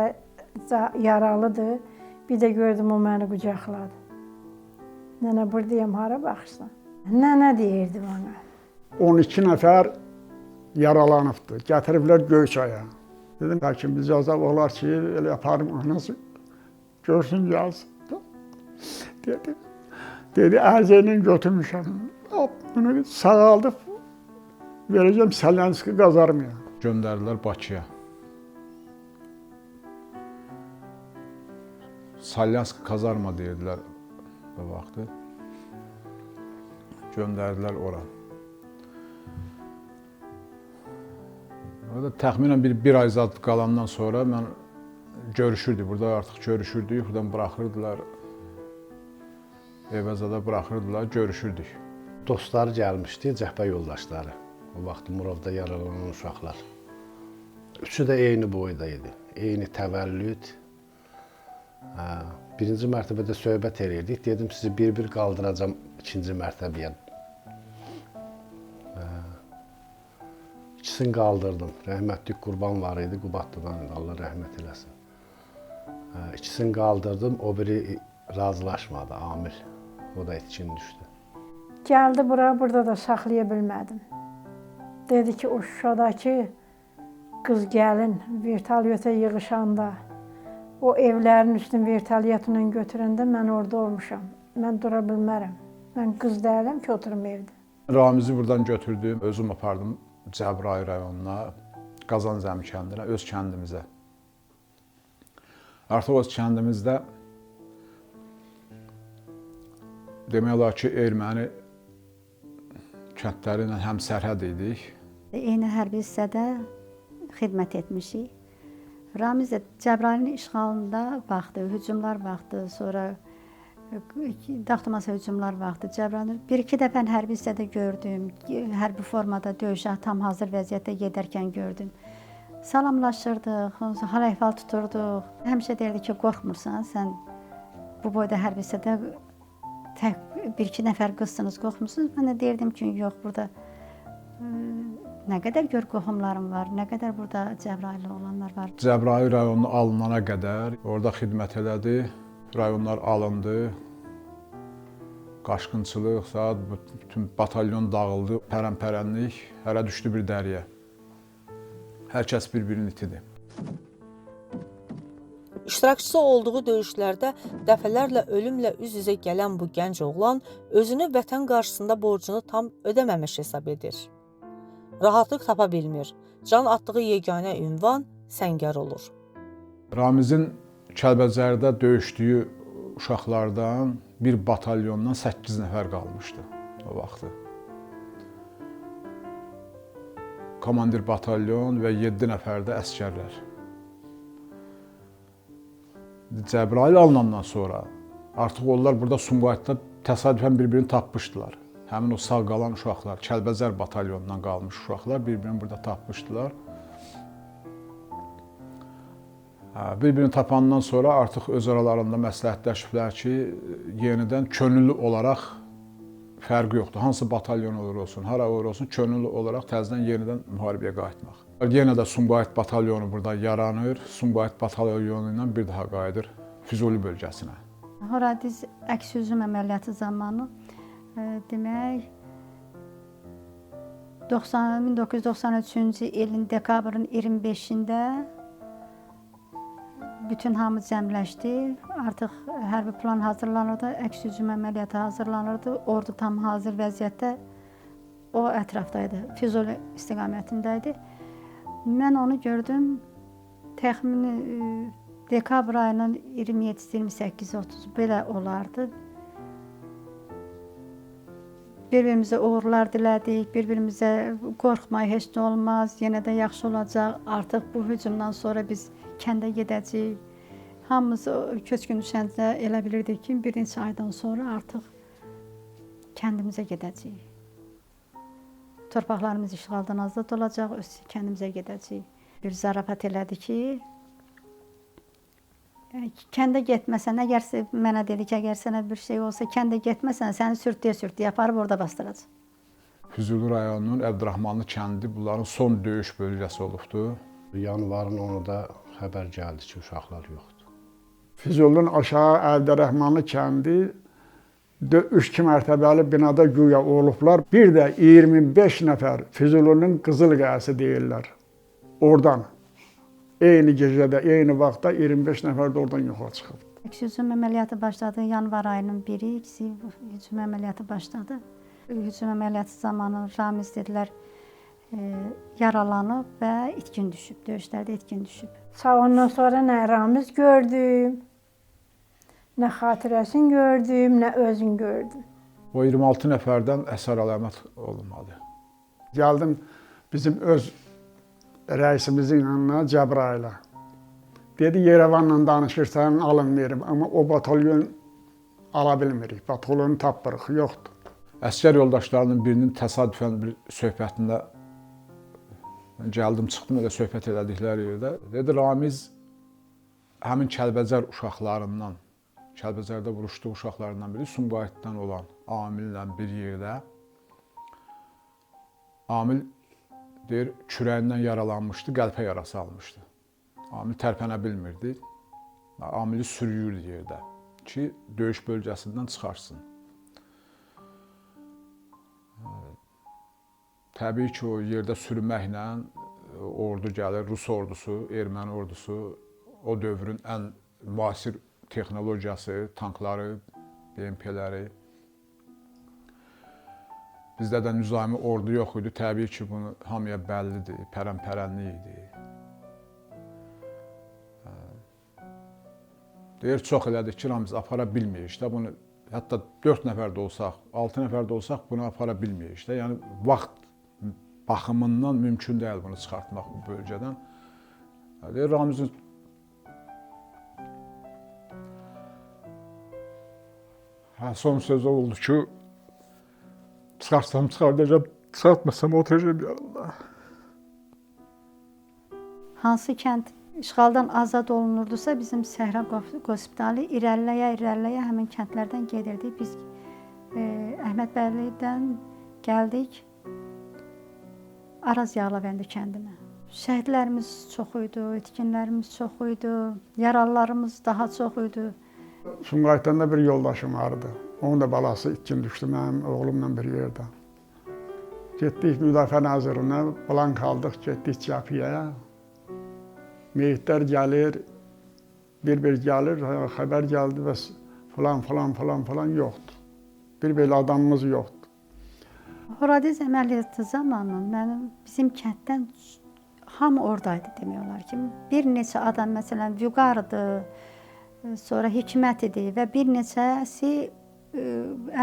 yaralıdır. Bir də gördüm, o məni qucaqladı. Nənə, buradayam, hara baxırsan? Nənə deyirdi bana.
12 nəfər yaralanıbdı. Gətiriblər Göyçaya. Dedim, həkim icazə olar ki, elə aparım anası. Görsün, gəlsin. Dedi, dedi əzeylə götürmüşəm. Bunu sağaldıb verəcəm Salyanski qazarmaya.
Göndərdilər Bakıya. Salyanski kazarma deyirdilər o vaxtı. Göndərdilər ora. Orada təxminən bir ay zad qalandan sonra mən görüşürdük. Burada artıq görüşürdük. Buradan buraxırdılar. Evə zada buraxırdılar, görüşürdük.
Dostları gəlmişdi, cəbhə yoldaşları. O vaxt Murovda yaralanan uşaqlar. Üçü də eyni boyda idi. Eyni təvəllüd. Birinci mərtəbədə söhbət eləyirdik. Dedim, sizi bir-bir qaldıracam ikinci mərtəbəyə. İkisini qaldırdım. Rəhmətli Qurban var idi, Qubadlıdan idi, Allah rəhmət eləsin. İkisini qaldırdım, o biri razılaşmadı, Amil. O da itkin düşdü.
Gəldi bura, burada da saxlaya bilmədim. Dedi ki, o Şuşadakı qız gəlin vertolyota yığışanda, o evlərin üstünü vertolyotla götürəndə mən orada olmuşam. Mən dura bilmərəm. Mən qız deyiləm ki, oturum evdə.
Ramizi buradan götürdüm, özüm apardım Cəbrayıl rayonuna, Qazanzəmi kəndinə, öz kəndimizə. Artıq öz kəndimizdə demək olar ki, erməni kəndləri ilə həm sərhəd idik.
Eyni hərbi hissədə xidmət etmişik. Ramiz də Cəbrayılın işğalında vaxtı, hücumlar vaxtı, sonra Dağ-Tumasa hücumlar vaxtı Cəbrayılın bir-iki dəfə hərbi hissədə gördüm. Hərbi formada döyüşə tam hazır vəziyyətdə gedərkən gördüm. Salamlaşırdıq, hal-əhval tuturduq. Həmişə deyirdi ki, qorxmursan, sən bu boyda hərbi hissədə tək bir-iki nəfər qızsınız, qorxmusunuz? Mən də deyirdim ki, yox, burada nə qədər gör qohumlarım var, nə qədər burada Cəbrayıllı olanlar var.
Cəbrayıl rayonu alınana qədər orada xidmət elədi, rayonlar alındı. Qaçqınçılıq, saat bütün batalyon dağıldı, pərən-pərənlik, hərə düşdü bir dəriyə. Hər kəs bir-birini itidi.
İştirakçısı olduğu döyüşlərdə dəfələrlə ölümlə üz-üzə gələn bu gənc oğlan özünü vətən qarşısında borcunu tam ödəməmiş hesab edir. Rahatlıq tapa bilmir. Can atdığı yeganə ünvan səngər olur.
Ramizin Kəlbəcərdə döyüşdüyü uşaqlardan bir batalyondan 8 nəfər qalmışdı o vaxtı. Komandir batalyon və 7 nəfər də əsgərlər. Cəbrayıl alınandan sonra artıq onlar burada Sumqayıtda təsadüfən bir-birini tapmışdılar. Həmin o sağ qalan uşaqlar, Kəlbəcər batalyonundan qalmış uşaqlar bir-birini burada tapmışdılar. Bir-birini tapandan sonra artıq öz aralarında məsləhətləşiblər ki, yenidən könüllü olaraq fərqi yoxdur. Hansı batalyon olur olsun, hara olur olsun, könüllü olaraq təzədən yenidən müharibəyə qayıtmaq. Yenə də Sumqayıt batalyonu burada yaranır. Sumqayıt batalyonu ilə bir daha qayıdır Füzuli bölgəsinə.
Horadiz əks hücum əməliyyatı zamanı demək 1993-cü ilin dekabrın 25-də bütün hamı cəmləşdi. Artıq hərbi plan hazırlanırdı, əks hücum əməliyyatı hazırlanırdı. Ordu tam hazır vəziyyətdə o ətrafdaydı, Füzuli istiqamətində idi. Mən onu gördüm təxmini dekabr ayının 27, 28, 30 belə olardı. Bir-birimizə uğurlar dilədik, bir-birimizə qorxma, heç nə olmaz, yenə də yaxşı olacaq, artıq bu hücumdan sonra biz kəndə gedəcəyik. Hamımız köçkün düşəndə elə bilirdik ki, bir neçə aydan sonra artıq kəndimizə gedəcəyik. Torpaqlarımız işğaldan azad olacaq, öz kəndimizə gedəcəyik. Bir zarafat elədi ki, kəndə getməsən, əgər mənə dedi ki, əgər sənə bir şey olsa, kəndə getməsən, səni sürtləyə-sürtləyə aparıb orada bastıracaq.
Füzuli rayonunun Əbdürrahmanlı kəndi bunların son döyüş bölgəsi olubdur.
Yanvarın 10-da xəbər gəldi ki, uşaqlar yoxdur.
Füzulinin aşağı Əbdürrahmanlı kəndi 3-2 mərtəbəli binada güya olublar. Bir də 25 nəfər Füzulinin Qızılqayası deyirlər. Oradan. Eyni gecədə, eyni vaxtda 25 nəfər də oradan yoxa çıxıb.
Əks hücum əməliyyatı başladı yanvar ayının 1-i, ikisi hücum əməliyyatı başladı. Hücum əməliyyatı zamanı Ramiz dedilər yaralanıb və itkin düşüb, döyüşlərdə itkin düşüb.
Sağ ondan sonra nə Ramiz gördüm, nə xatirəsini gördüm, nə özün gördüm.
O 26 nəfərdən əsər əlamət olunmadı.
Gəldim bizim öz rəisimizin yanına, Cəbrayıla. Dedi, Yerevanla danışırsan, alın verim. Amma o batalyon ala bilmirik, batalyonu tapmırıq, yoxdur.
Əsgər yoldaşlarının birinin təsadüfən bir söhbətində gəldim, çıxdım, elə söhbət elədikləri yerdə. Dedi, Ramiz həmin Kəlbəcər uşaqlarından, Kəlbəcərdə vuruşduğu uşaqlarından biri Sumqayıtdan olan Amillə bir yerdə. Amil deyir, kürəyindən yaralanmışdı, qəlpə yarası almışdı. Amil tərpənə bilmirdi. Amili sürüyürdü yerdə ki, döyüş bölgəsindən çıxarsın. Təbii ki, o yerdə sürünməklə ordu gəlir, Rus ordusu, erməni ordusu, o dövrün ən müasir texnologiyası, tankları, BMP-ləri. Bizdə də nizami ordu yox idi. Təbii ki, bunu hamıya bəllidir, pərən-pərənlik idi. Deyir, çox elədik ki, Ramiz apara bilməyik də bunu. Hətta 4 nəfər də olsaq, 6 nəfər də olsaq bunu apara bilməyik də. Yəni, vaxt baxımından mümkün deyil bunu çıxartmaq bu bölgədən. Deyir, Ramizin son sözü oldu ki, çıxarsam çıxardacam, çıxartmasam oturacam yanında.
Hansı kənd işğaldan azad olunurdusa, bizim Səhra Qospitali irəliləyə-irəliləyə həmin kəndlərdən gedirdik. Biz Əhmədbəylidən gəldik Araz Yağlabəndi kəndinə. Şəhidlərimiz çox idi, itkinlərimiz çox idi, yaralılarımız daha çox idi.
Sumqayıtdan da bir yoldaşım vardı. Onun da balası itkin düşdü mənim oğlumla bir yerdə. Getdik Müdafiə Nazirinə, blank aldıq, getdik cəbhəyə. Meyitlər gəlir, bir-bir gəlir, xəbər gəldi və filan, filan, filan, filan yoxdur. Bir belə adamımız yoxdur.
Horadiz əməliyyatı zamanı mənim bizim kənddən hamı oradaydı demək olar ki. Bir neçə adam, məsələn, Vüqardı, sonra Hikmət idi və bir neçəsi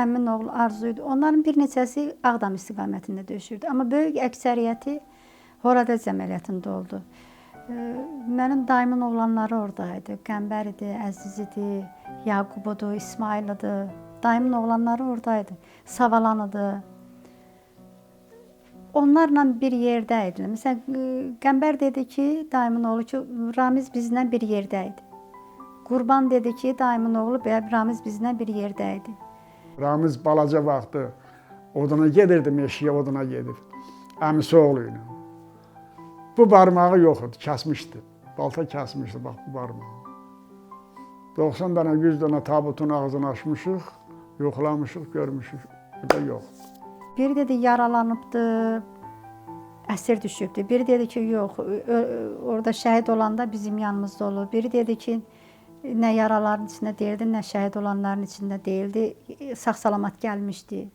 əmin oğlu Arzu idi. Onların bir neçəsi Ağdam istiqamətində döyüşürdü. Amma böyük əksəriyyəti Horadiz əməliyyatında oldu. Mənim dayımın oğlanları oradaydı. Qəmbər idi, Əziz idi, Yaqub idi, İsmail idi. Dayımın oğlanları oradaydı. Savalan idi. Onlarla bir yerdə idilər. Məsələn, Qəmbər dedi ki, dayımın oğlu ki, Ramiz bizlə bir yerdə idi. Qurban dedi ki, dayımın oğlu Ramiz bizlə bir yerdə idi.
Ramiz balaca vaxtı oduna gedirdi, meşəyə oduna gedir. Əmisi oğlu ilə. Bu barmağı yox idi, kəsmişdi. Balta kəsmişdi, bax bu barmağı. 90 dənə, 100 dənə tabutun ağzını açmışıq, yoxlamışıq, görmüşük. Bu da yoxdur.
Biri dedi yaralanıbdı, əsir düşübdü. Biri dedi ki, yox, orada şəhid olanda bizim yanımızda olub. Biri dedi ki, nə yaraların içində deyildi, nə şəhid olanların içində deyildi, sağ-salamat gəlmişdi.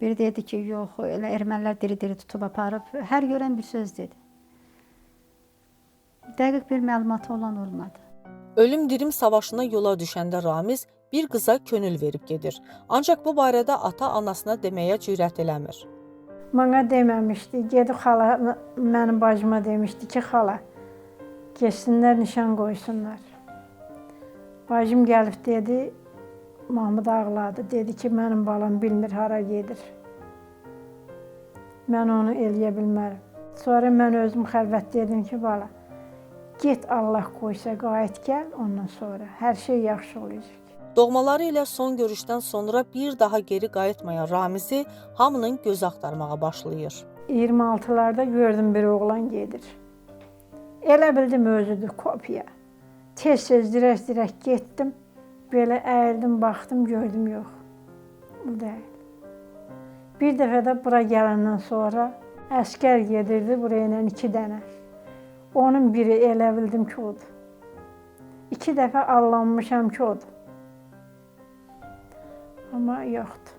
Biri dedi ki, yox, elə ermənilər diri-diri tutub aparıb. Hər görən bir söz dedi. Dəqiq bir məlumatı olan olmadı.
Ölüm-dirim savaşına yola düşəndə Ramiz bir qıza könül verib gedir. Ancaq bu barədə ata-anasına deməyə cürət eləmir.
Mənə deməmişdi. Gedib xala, mənim bacıma demişdi ki, xala, getsinlər nişan qoysunlar. Bacım gəlib dedi, Mahmud ağladı. Dedi ki, mənim balam bilmir hara gedir. Mən onu eləyə bilmərəm. Sonra mən özüm xəlvət dedim ki, bala, get Allah qoysa qayıt gəl, ondan sonra hər şey yaxşı olacaq.
Doğmaları ilə son görüşdən sonra bir daha geri qayıtmayan Ramizi hamının gözü axtarmağa başlayır.
26-larda gördüm bir oğlan gedir. Elə bildim özüdür, kopya. Tez-tez dirək-dirək getdim. Belə əyildim, baxdım, gördüm, yox. Bu deyil. Bir dəfə də bura gələndən sonra əskər gedirdi buraya ilə 2 dənə. Onun biri elə bildim ki, odur. 2 dəfə allanmışam ki, odur. Amma yoxdur.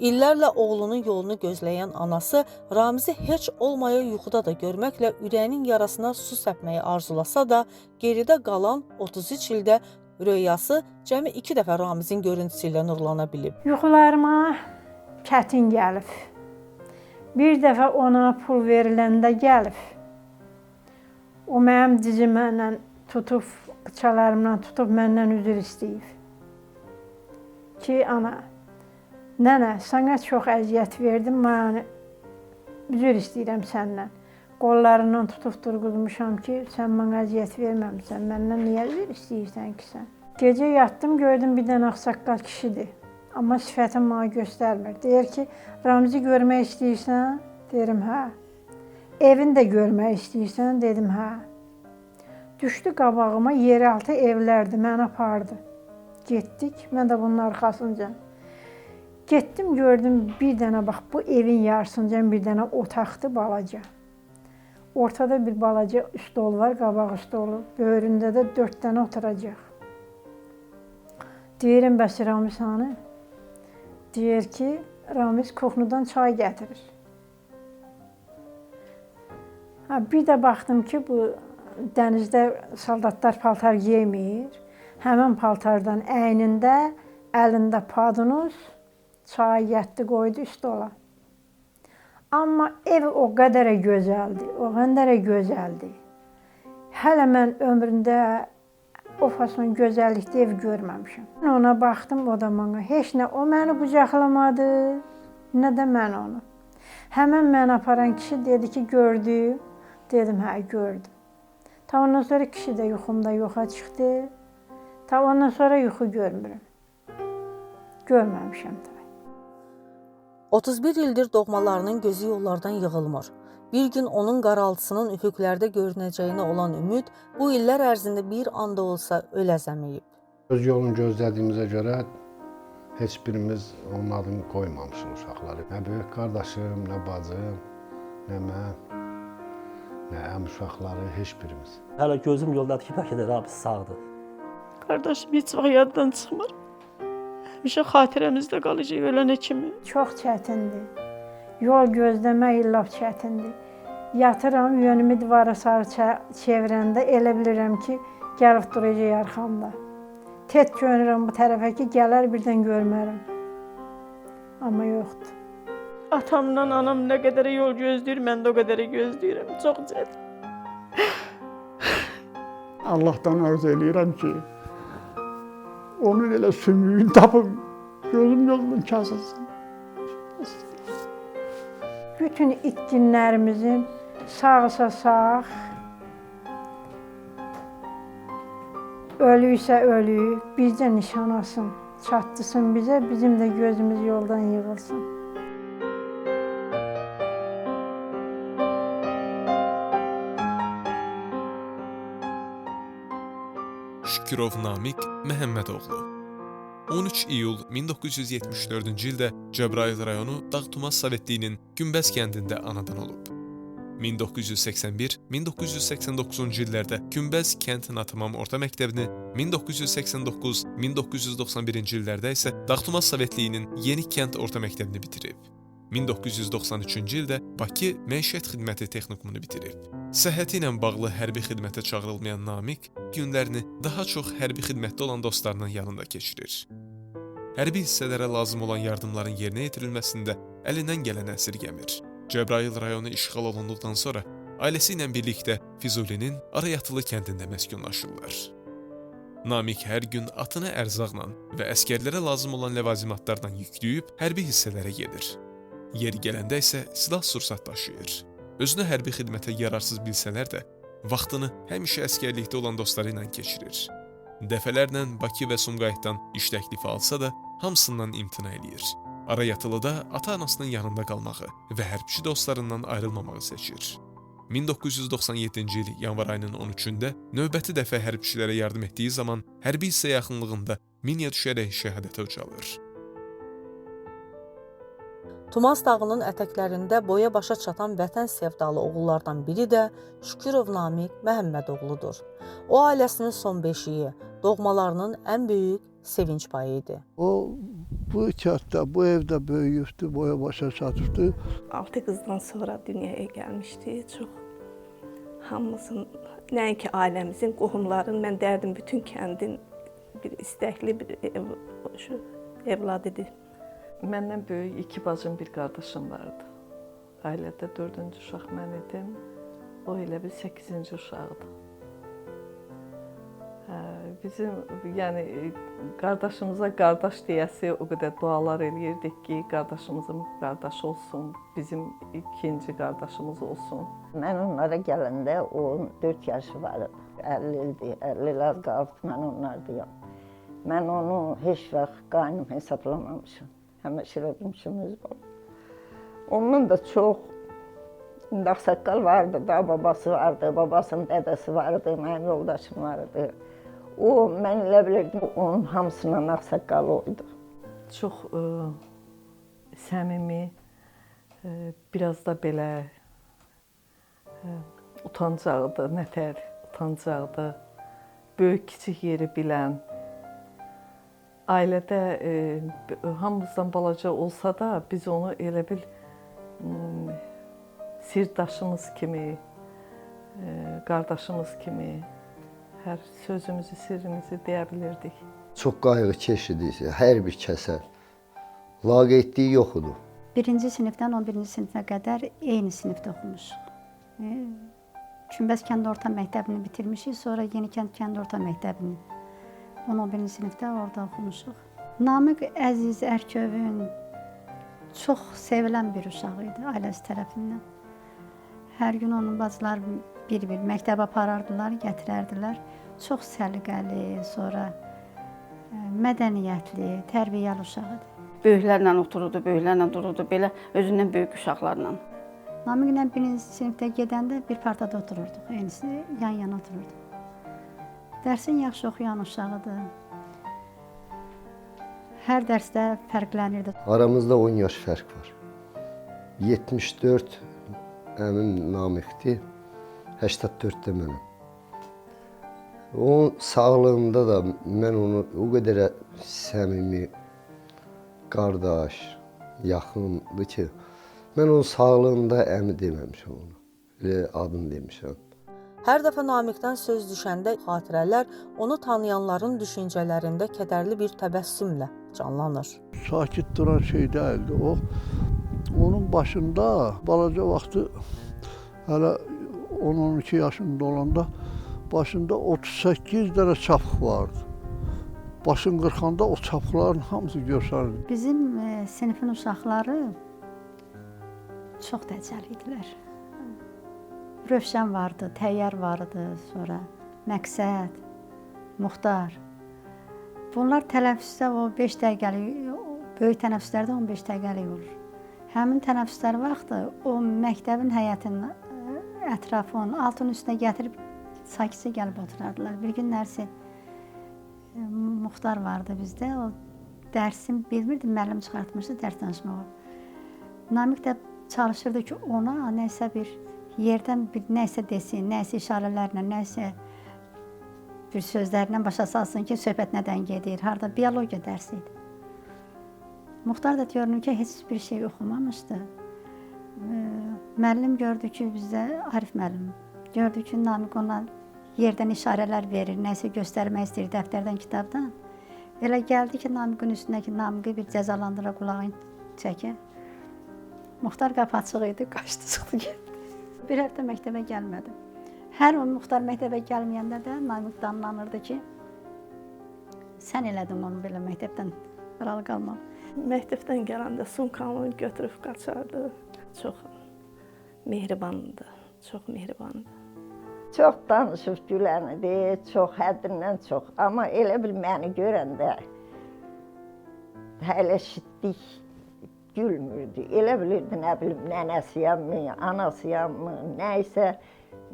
İllərlə oğlunun yolunu gözləyən anası Ramizi heç olmaya yuxuda da görməklə ürəyinin yarasına su səpməyi arzulasa da, geridə qalan 33 ildə röyası cəmi 2 dəfə Ramizin görüntüsü ilə nurlana bilib.
Yuxularıma çətin gəlib. Bir dəfə ona pul veriləndə gəlib. O mənim dizimlə tutub, qıçalarımla tutub məndən üzr istəyib. Ki, ana, nənə, sənə çox əziyyət verdim, mən üzr istəyirəm səndən. Qollarından tutub durğuzmuşam ki, sən mənə əziyyət verməmişsən, məndən niyə üzr istəyirsən ki sən? Gecə yatdım, gördüm bir dənə ağsaqqal kişidir, amma sifətin mənə göstərmir. Deyir ki, Ramizi görmək istəyirsən? Deyirəm, hə. Evini də görmək istəyirsən? Dedim, hə. Düşdü qabağıma, yeraltı evlərdir, məni apardı. Getdik, mən də bunun arxasınca. Getdim, gördüm bir dənə, bax, bu evin yarısınca bir dənə otaqdır balaca. Ortada bir balaca stol var, qabaq stolu. Böyründə də 4 dənə oturacaq. Deyirəm, bəs Ramiz hanı? Deyir ki, Ramiz kuxnudan çay gətirir. Ha, bir də baxdım ki, bu dənizdə soldatlar paltar yeymir. Həmən paltardan əynində, əlində padunuz, çay yətdi, qoydu stola. Amma ev o qədərə gözəldi, o qədərə gözəldi. Hələ mən ömrümdə o fason gözəllikdə ev görməmişəm. Mən ona baxdım, o da mənə. Heç nə o məni qucaqlamadı, nə də mən onu. Həmən məni aparan kişi dedi ki, gördüm. Dedim, hə, gördüm. Ta ondan sonra kişi də yuxumda yoxa çıxdı. Ta ondan sonra yuxu görmürəm. Görməmişəm tabii.
31 ildir doğmalarının gözü yollardan yığılmır. Bir gün onun qaraltısının üfüqlərdə görünəcəyinə olan ümid bu illər ərzində bir anda olsa öləzəməyib.
Öz yolunu gözlədiyimizə görə heç birimiz onun adını qoymamışıq uşaqları. Nə böyük qardaşım, nə bacım, nə mən, nə əm uşaqları, heç birimiz.
Hələ gözüm yoldadır ki, bəlkə də Rabis sağdır.
Qardaşım heç vaxt yaddan çıxmır. Həmişə xatirəmizdə qalacaq ölənə kimi.
Çox çətindir. Yol gözləmək lap çətindir. Yatıram, yönümü divara sarı çevirəndə elə bilirəm ki, gəlib duracaq arxamda. Tet görürəm bu tərəfə ki, gələr birdən görmərəm. Amma yoxdur.
Atamdan anam nə qədər yol gözləyir, mən də o qədər gözləyirəm. Çox çətin.
Allahdan arzu eləyirəm ki, onun elə sümüyünü tapım, gözüm yolunun kəsilsin.
Bütün itkinlərimizin sağsa sağ, ölüysə ölü, bizdə nişan alsın, çatdırsın bizə, bizim də gözümüz yoldan yığılsın.
Şükürov Namiq Məhəmmədoğlu 13 iyul 1974-cü ildə Cəbrayıl rayonu Dağ-Tumas Sovetliyinin Günbəz kəndində anadan olub. 1981-1989-cu illərdə Günbəz kənd Natamam Orta Məktəbini, 1989-1991-ci illərdə isə Dağ-Tumas Sovetliyinin Yeni Kənd Orta Məktəbini bitirib. 1993-cü ildə Bakı Məişət Xidməti Texnikumunu bitirib. Səhhəti ilə bağlı hərbi xidmətə çağırılmayan Namiq günlərini daha çox hərbi xidmətdə olan dostlarının yanında keçirir. Hərbi hissələrə lazım olan yardımların yerinə yetirilməsində əlindən gələni əsirgəmir. Cəbrayıl rayonu işğal olunduqdan sonra ailəsi ilə birlikdə Füzulinin Arayatılı kəndində məskunlaşırlar. Namiq hər gün atını ərzaqla və əsgərlərə lazım olan ləvazimatlarla yükləyib hərbi hissələrə gedir. Yeri gələndə isə silah-sursat daşıyır. Özünü hərbi xidmətə yararsız bilsələr də, vaxtını həmişə əsgərlikdə olan dostları ilə keçirir. Dəfələrlə Bakı və Sumqayıtdan iş təklifi alsa da, hamısından imtina eləyir. Arayatılıda ata-anasının yanında qalmağı və hərbçi dostlarından ayrılmamağı seçir. 1997-ci il yanvar ayının 13-də növbəti dəfə hərbçilərə yardım etdiyi zaman hərbi hissə yaxınlığında miniyə düşərək şəhadətə ucalır.
Tumas dağının ətəklərində boya başa çatan vətən sevdalı oğullardan biri də Şükürov Namiq Məhəmmədoğludur. O ailəsinin son beşiyi, doğmalarının ən böyük sevinç payı idi.
O bu kənddə, bu evdə böyüyübdü, boya başa çatıbdı.
6 qızdan sonra dünyaya gəlmişdi. Çox hamımızın, nəinki ailəmizin, qohumların, mən dərdim bütün kəndin bir istəkli bir evlad idi.
Məndən böyük 2 bacım, bir qardaşım vardı. Ailədə 4-cü uşaq mən idim. O elə bir 8-ci uşaqdı. Bizim, yəni qardaşımıza qardaş deyəsi o qədər dualar eləyirdik ki, qardaşımızın qardaşı olsun, bizim ikinci qardaşımız olsun.
Mən onlara gələndə 14 yaşı var idi, 50 ildir, 50 il az qalıb mən onlardayam. Mən onu heç vaxt qaynım hesablamamışam. Həmişə eləmişim öz babam. Ondan da çox, indi ağsaqqal vardı, da babası vardı, babasının dədəsi vardı, mənim yoldaşım vardı. O, mən elə bilirdim, onun hamısından ağsaqqalı oydu.
Çox səmimi, biraz da belə utancaqdı, nətər utancaqdı, böyük-kiçik yeri bilən. Ailədə hamımızdan balaca olsa da biz onu elə bil sirdaşımız kimi, qardaşımız kimi hər sözümüzü, sirrimizi deyə bilirdik.
Çox qayğıkeş idi, hər bir kəsə. Laqeydliyi yox idi.
1-ci sinifdən 11-ci sinifə qədər eyni sinifdə oxumuşuq. Kümbət kənd orta məktəbini bitirmişik, sonra Yenikənd kənd orta məktəbini. 11-ci sinifdə orada oxumuşuq. Namiq Əziz Ərkövün çox sevilən bir uşaq idi ailəsi tərəfindən. Hər gün onun bacıları bir-bir məktəbə aparardılar, gətirərdilər. Çox səliqəli, sonra mədəniyyətli, tərbiyəli uşaq idi.
Böyüklərlə otururdu, böyüklərlə dururdu, belə özündən böyük uşaqlarla.
Namiqlə birinci sinifdə gedəndə bir partada otururduq, eynisi yan-yana otururduq. Dərsin yaxşı oxuyan uşağıdır. Hər dərsdə fərqlənirdi.
Aramızda 10 yaş fərq var. 74 əmim Namiqdir, 84-də mənəm. Onun sağlığında da mən onu o qədər səmimi, qardaş, yaxındır ki, mən onun sağlığında əmi deməmişəm ona, elə adını demişəm.
Hər dəfə Namiqdən söz düşəndə xatirələr onu tanıyanların düşüncələrində kədərli bir təbəssümlə canlanır.
Sakit duran şey deyildi o. Onun başında balaca vaxtı hələ 10-12 yaşında olanda başında 38 dənə çapıq vardı. Başın qırxanda o çapıqların hamısı görsənirdi.
Bizim sinifin uşaqları çox dəcəl idilər. Rövşən vardı, Təyyar vardı, sonra Məqsəd, Muxtar. Bunlar tənəffüsdə o 5 dəqiqəlik, böyük tənəffüslərdə 15 dəqiqəlik olur. Həmin tənəffüslər vaxtı o məktəbin həyətinin ətrafının altının üstünə gətirib sakitcə gəlib oturardılar. Bir gün dərsi Muxtar vardı bizdə, o dərsin bilmirdi, müəllim çıxartmışdı dərs danışmağı. Namiq də çalışırdı ki, ona nəsə bir yerdən bir nəsə desin, nəsə işarələrlə, nəsə bir sözlərlə başa salsın ki, söhbət nədən gedir, harda biologiya dərsi idi. Muxtar da görünür ki, heç bir şey oxumamışdı. Müəllim gördü ki, bizdə Arif müəllim gördü ki, Namiq ona yerdən işarələr verir, nəsə göstərmək istəyir dəftərdən, kitabdan. Elə gəldi ki, Namiqin üstündəki Namiqi bir cəzalandıra qulağını çəkə. Muxtar qapı açıq idi, qaçdı, çıxdı, getdi. Bir həftə məktəbə gəlmədi. Hər o Muxtar məktəbə gəlməyəndə də Namiq danlanırdı ki, sən elədin onu belə məktəbdən aralı qalmalı.
Məktəbdən gələndə sumkamı götürüb qaçardı. Çox mehribandı, çox mehribandı.
Çox danışıb gülənidi, çox həddindən çox. Amma elə bil məni görəndə hələ şitdik gülmürdü. Elə bilirdi, nə bilim, nənəsiyəmmi, anasıyəmmi, nə isə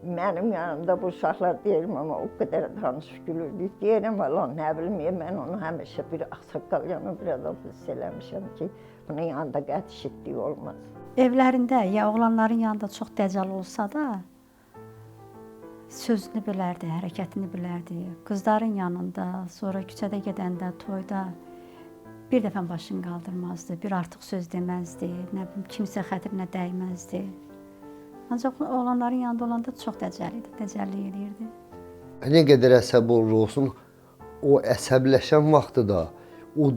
mənim yanımda bu uşaqlar deyirəm, amma o qədər danışıb gülürdü. Deyirəm, valla nə bilim, mən onu həmişə bir ağsaqqal yanı bir adam hiss eləmişəm ki, bunun yanında qəti şitlik olmaz.
Evlərində ya oğlanların yanında çox dəcəl olsa da, sözünü bilərdi, hərəkətini bilərdi. Qızların yanında, sonra küçədə gedəndə, toyda bir dəfə başını qaldırmazdı, bir artıq söz deməzdi, nə bilim, kimsə xətrinə dəyməzdi. Ancaq oğlanların yanında olanda çox dəcəl idi, dəcəllik eləyirdi.
Nə qədər əsəb olur olsun, o əsəbləşən vaxtı da o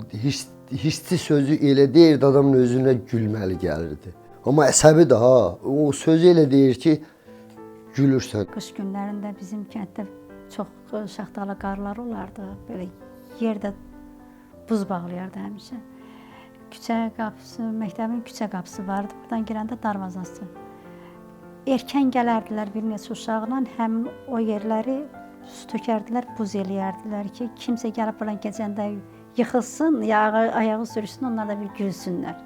hissi sözü elə deyirdi, adamın özünə gülməli gəlirdi. Amma əsəbi də ha, o sözü elə deyir ki, gülürsən.
Qış günlərində bizim kənddə çox şaxtalı qarlar olardı, belə yerdə buz bağlayardı həmişə. Küçə qapısı, məktəbin küçə qapısı vardı, buradan girəndə darvazası. Erkən gələrdilər bir neçə uşaqla, həmin o yerləri su tökərdilər, buz eləyərdilər ki, kimsə gəlib buradan keçəndə yıxılsın, ya ayağı sürüsün, onlar da bir gülsünlər.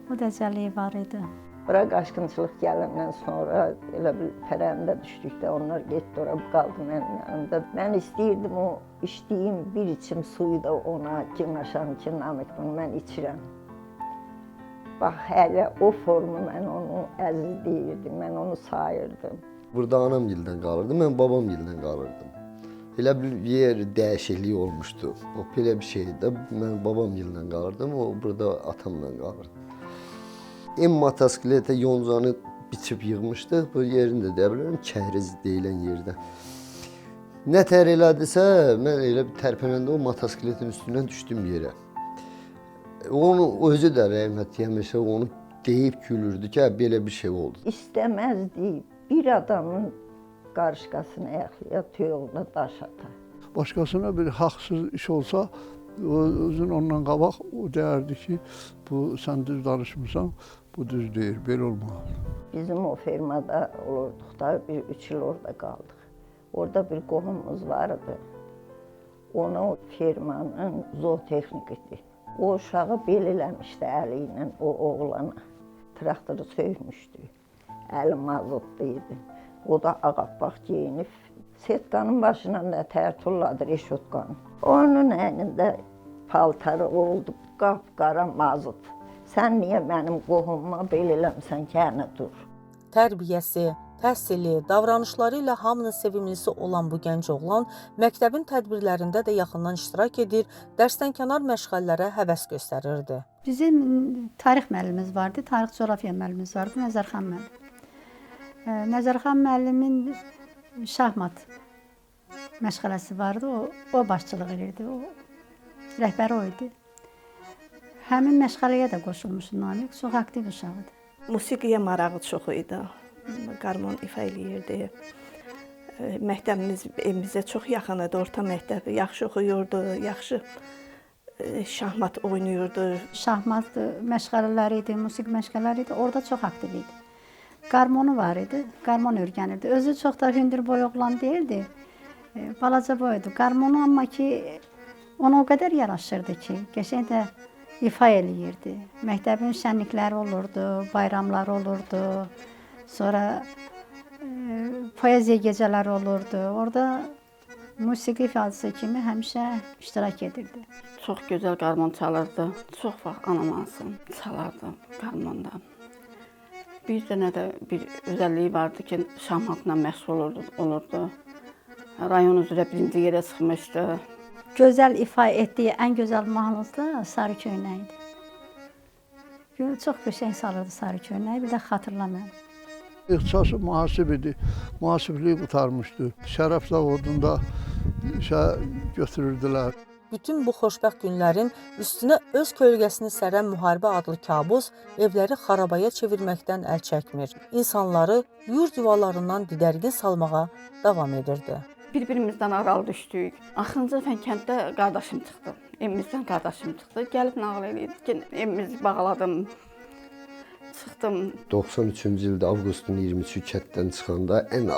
O dəcəlliyi var idi.
Bura qaçqınçılıq gələndən sonra elə bir pərəndə düşdükdə onlar getdi ora, qaldı mənim yanımda. Mən istəyirdim o içdiyim bir içim suyu da ona kinaşam ki, Namiq bunu mən içirəm. Bax, hələ o formu mən onu əziz deyirdim, mən onu sayırdım.
Burada anam gildən qalırdı, mən babam gildən qalırdım. Elə bir yer dəyişikliyi olmuşdu. O belə bir şeydi. Mən babam gildən qalırdım, o burada atamla qalırdı. M motosikletə yoncanı biçib yığmışdıq. Bu yerini də deyə bilərəm, Kəhriz deyilən yerdə. Nə tər elədisə, mən elə bir tərpənəndə o motosikletin üstündən düşdüm yerə. Onu özü də rəhmət yemişsə, onu deyib gülürdü ki, belə bir şey oldu.
İstəməzdi bir adamın qarışqasını ayaqlaya, toyuğuna daş ata.
Başqasına bir haqsız iş olsa, özün ondan qabaq o deyərdi ki, bu sən düz danışmısan, bu düz deyil, belə olmalıdır.
Bizim o fermada olurduq da, bir 3 il orada qaldıq. Orada bir qohumumuz vardı. Ona o fermanın zootexnik idi. O uşağı bel eləmişdi əli ilə, o oğlana. Traktoru söymüşdü. Əli mazotlu idi. O da ağappaq geyinib, setkanın başına nətər tulladı reşotkanı. Onun əynində paltarı oldu, qapqara mazot. Sən niyə mənim qohumuma bel eləmsən ki, əni dur?
Tərbiyəsi, təhsili, davranışları ilə hamının sevimlisi olan bu gənc oğlan məktəbin tədbirlərində də yaxından iştirak edir, dərsdən kənar məşğələlərə həvəs göstərirdi.
Bizim tarix müəllimimiz vardı, tarix coğrafiya müəllimimiz vardı, Nəzərxan müəllim. Nəzərxan müəllimin şahmat məşğələsi vardı, o başçılıq edirdi, o rəhbəri o idi. Həmin məşğələyə də qoşulmuşdu Namiq, çox aktiv uşaq idi.
Musiqiyə marağı çox idi, qarmon ifa eləyirdi. Məktəbimiz evimizə çox yaxın idi, orta məktəbi. Yaxşı oxuyurdu, yaxşı şahmat oynayırdı.
Şahmat məşğələləri idi, musiqi məşğələləri idi, orada çox aktiv idi. Qarmonu var idi, qarmon öyrənirdi. Özü çox da hündür boy oğlan deyildi, balaca boydu. Qarmonu amma ki, ona o qədər yaraşırdı ki, qəşəng də ifa eləyirdi. Məktəbin şənlikləri olurdu, bayramları olurdu, sonra poeziya gecələri olurdu. Orada musiqi ifadəsi kimi həmişə iştirak edirdi.
Çox gözəl qarmon çalırdı. Çox vaxt anam ansın çalardı qarmonda. Bir dənə də bir özəlliyi vardı ki, şahmatla məşğul olurdu. Rayon üzrə birinci yerə çıxmışdı.
Gözəl ifa etdiyi ən gözəl mahnısı da Sarı Köynək idi. Çox qəşəng salırdı Sarı Köynəyi, bir də xatırlamıram.
İxtisası mühasib idi. Mühasibliyi qurtarmışdı. Şərəf zavodunda işə götürürdülər.
Bütün bu xoşbəxt günlərin üstünə öz kölgəsini sərən müharibə adlı kabus evləri xarabaya çevirməkdən əl çəkmir. İnsanları yurd yuvalarından didərgin salmağa davam edirdi.
Bir-birimizdən aralı düşdük. Axırıncı dəfə kənddə qardaşım çıxdı. Evimizdən qardaşım çıxdı. Gəlib nağıl eləyirdi ki, evimizi bağladım, çıxdım.
93-cü ildə avqustun 23-ü kənddən çıxanda ən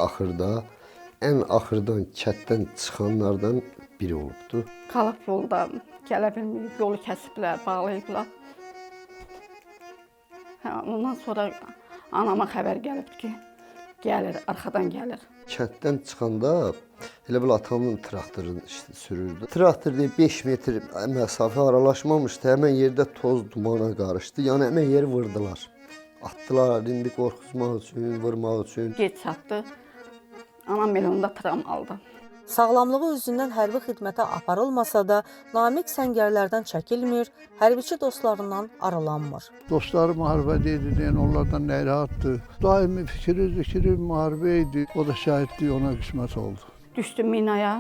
axırdan kənddən çıxanlardan biri olubdu.
Qalıb yolda, gələ bilməyib, yolu kəsiblər, bağlayıblar. Ondan sonra anama xəbər gəlibdi ki, gəlir, arxadan gəlir.
Kənddən çıxanda elə bil atamın traktorunu sürürdü. Traktor deyib 5 metr məsafə aralaşmamışdı, həmən yerdə toz dumana qarışdı. Yəni həmən yeri vurdular. Atdılar, indi qorxutmaq üçün, vurmaq üçün.
Gec çatdı, anam elə onda travma aldı.
Sağlamlığı üzündən hərbi xidmətə aparılmasa da, Namiq səngərlərdən çəkilmir, hərbiçi dostlarından aralanmır.
Dostları müharibədə idi, deyən onlardan narahatdır. Daimi fikri, zikri müharibə idi. O da şəhidlik ona qismət oldu.
Düşdü minaya,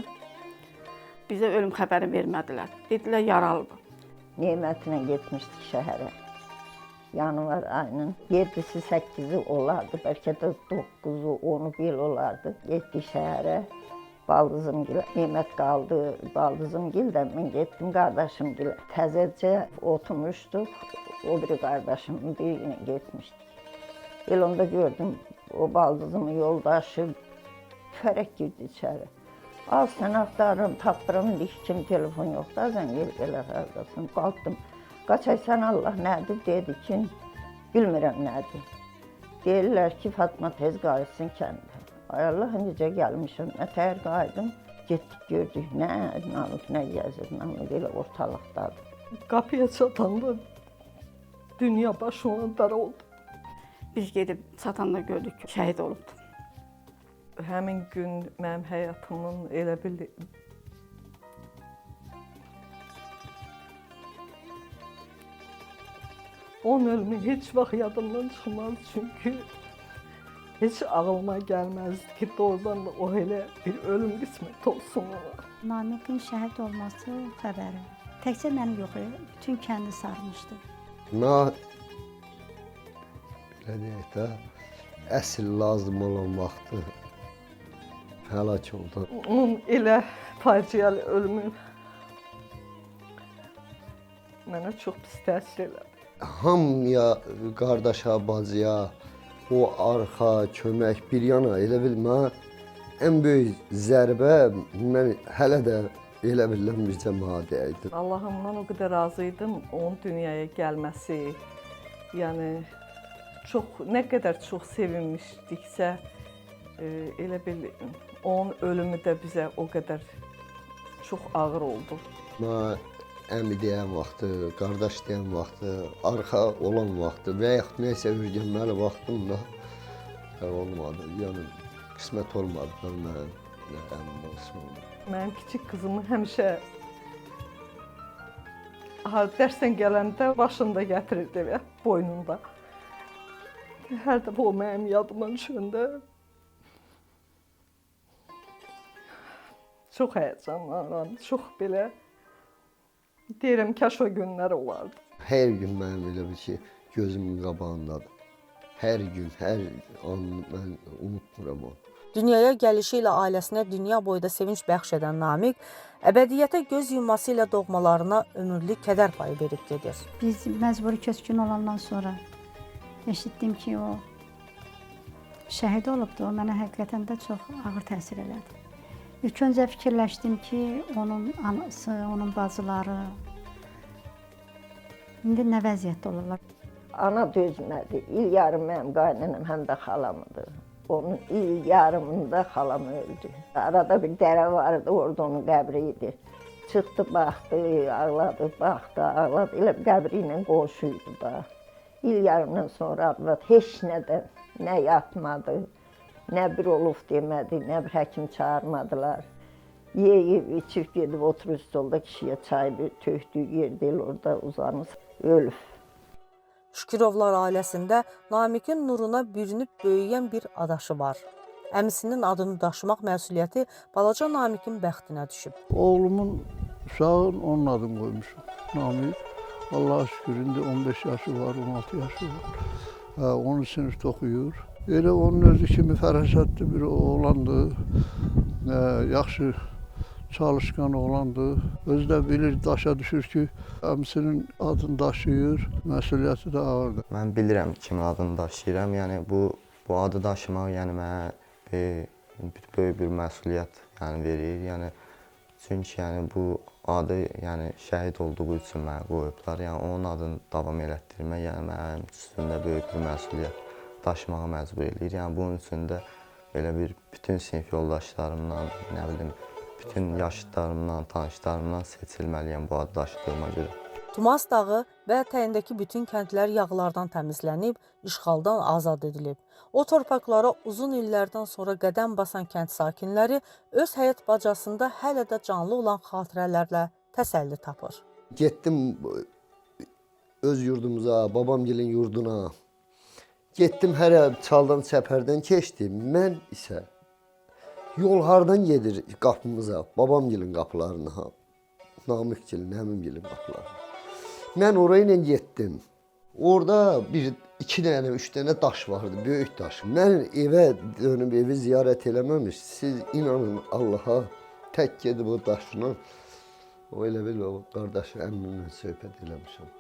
bizə ölüm xəbəri vermədilər. Dedilər, yaralıdır.
Nemətlə getmişdik şəhərə. Yanvar ayının 7-si, 8-i olardı, bəlkə də 9-u, 10-u bir olardı. Getdik şəhərə. Baldızım gilə, Nemət qaldı, baldızım gildə, mən getdim qardaşım gilə. Təzəcə oturmuşduq, o biri qardaşımın biri ilə getmişdik. Elə onda gördüm, o baldızımın yoldaşı fərək girdi içəri. Az sən axtarıram, tapıram, indi kim telefon yoxdur, zəng elə haradasan. Qalxdım, qaçay sən Allah nədir, dedi ki, bilmirəm nədir. Deyirlər ki, Fatma tez qayıtsın kəndə. Ay Allah, necə gəlmişəm, nətər qayıdım, getdik gördük, nə Namiq, nə gəzir, Namiq elə ortalıqdadır.
Qapıya çatanda dünya başına dar oldu.
Biz gedib çatanda gördük ki, şəhid olubdu.
Həmin gün mənim həyatımın elə bil onun ölümü heç vaxt yadımdan çıxmaz, çünki heç ağlıma gəlməzdi ki, doğrudan da o elə bir ölüm qismət olsun ona.
Namiqin şəhid olması xəbəri təkcə məni yox, bütün kəndi sarmışdı.
Belə deyək də, əsl lazım olan vaxtı həlak oldu.
Onun elə faciəli ölümü mənə çox pis təsir elədi.
Hamıya, qardaşa, bacıya, o arxa, kömək bir yana elə bil mənə ən böyük zərbə, mən hələ də Elə bilirəm bircə mənə dəydi.
Allahımdan o qədər razı idim onun dünyaya gəlməsi. Yəni çox, nə qədər çox sevinmişdiksə, elə bil onun ölümü də bizə o qədər çox ağır oldu.
Mənə əmi deyən vaxtı, qardaş deyən vaxtı, arxa olan vaxtı və yaxud nəsə öyrənməli vaxtım da olmadı. Yəni qismət olmadı da mənim əmim olsun.
Mənim kiçik qızımı həmişə dərsdən gələndə başında gətirirdi evə, boynunda. Hər dəfə o mənim yadıma düşəndə çox həyəcanlanıram, çox belə deyirəm, kaş o günlər olardı.
Hər gün mənim elə bir ki, gözümün qabağındadır. Hər gün, hər an mən unutmuram onu.
Dünyaya gəlişi ilə ailəsinə dünya boyda sevinç bəxş edən Namiq, əbədiyyətə göz yumması ilə doğmalarına ömürlük kədər payı verib gedir.
Biz məcburi köçkün olandan sonra eşitdim ki, o şəhid olubdu. O mənə həqiqətən də çox ağır təsir elədi. İlk öncə fikirləşdim ki, onun anası, onun bacıları indi nə vəziyyətdə olurlar?
Ana dözmədi. İl yarım mənim qaynanam həm də xalamıdır. Onun il yarımında xalam öldü. Arada bir dərə vardı, orada onun qəbri idi. Çıxdı, baxdı, ağladı, baxdı, ağladı. Elə qəbri ilə qonşu idi da. İl yarımdan sonra arvad heç nədən nə yatmadı, nə bir olub demədi, nə bir həkim çağırmadılar. Yeyib, içib, gedib oturur stolda kişiyə çay bir tökdüyü yer deyil, orada uzanır, ölüb.
Şükürovlar ailəsində Namiqin nuruna bürünüb böyüyən bir adaşı var. Əmisinin adını daşımaq məsuliyyəti balaca Namiqin bəxtinə düşüb.
Oğlumun uşağın onun adını qoymuşum, Namiq. Allah'a şükür indi 15 yaşı var, 16 yaşı var. 10. sinifdə oxuyur. Elə onun özü kimi fərasətli bir oğlandı, yaxşı çalışqan oğlandı. Özü də bilir, daşa düşür ki, əmisinin adını daşıyır, məsuliyyəti də ağırdır.
Mən bilirəm kimin adını daşıyıram, yəni bu adı daşımaq yəni mənə böyük bir məsuliyyət yəni verir. Yəni çünki yəni bu adı yəni şəhid olduğu üçün mənə qoyublar. Yəni onun adını davam elətdirmək yəni mənim üstümdə böyük bir məsuliyyət daşımağa məcbur eləyir. Yəni bunun üçün də belə bir bütün sinif yoldaşlarımdan, nə bilim, bütün yaşıdlarımdan, tanışlarımdan seçilməliyəm bu adı daşıdığıma görə.
Tumas dağı və ətəyindəki bütün kəndlər yağlardan təmizlənib, işğaldan azad edilib. O torpaqlara uzun illərdən sonra qədəm basan kənd sakinləri öz həyat bacasında hələ də canlı olan xatirələrlə təsəlli tapır.
Getdim öz yurdumuza, babamgilin yurduna. Getdim hərə çaldan çəpərdən keçdim. Mən isə yol hardan gedir qapımıza, babamgilin qapılarına, Namiqgilin, əmimgilin qapılarına. Mən oraya ilə getdim. Orada bir, iki dənə, üç dənə daş vardı, böyük daş. Mən evə dönüb evi ziyarət eləməmiş, siz inanın Allaha, tək gedib o daşla, o elə bil o qardaşı əmimlə söhbət eləmişəm.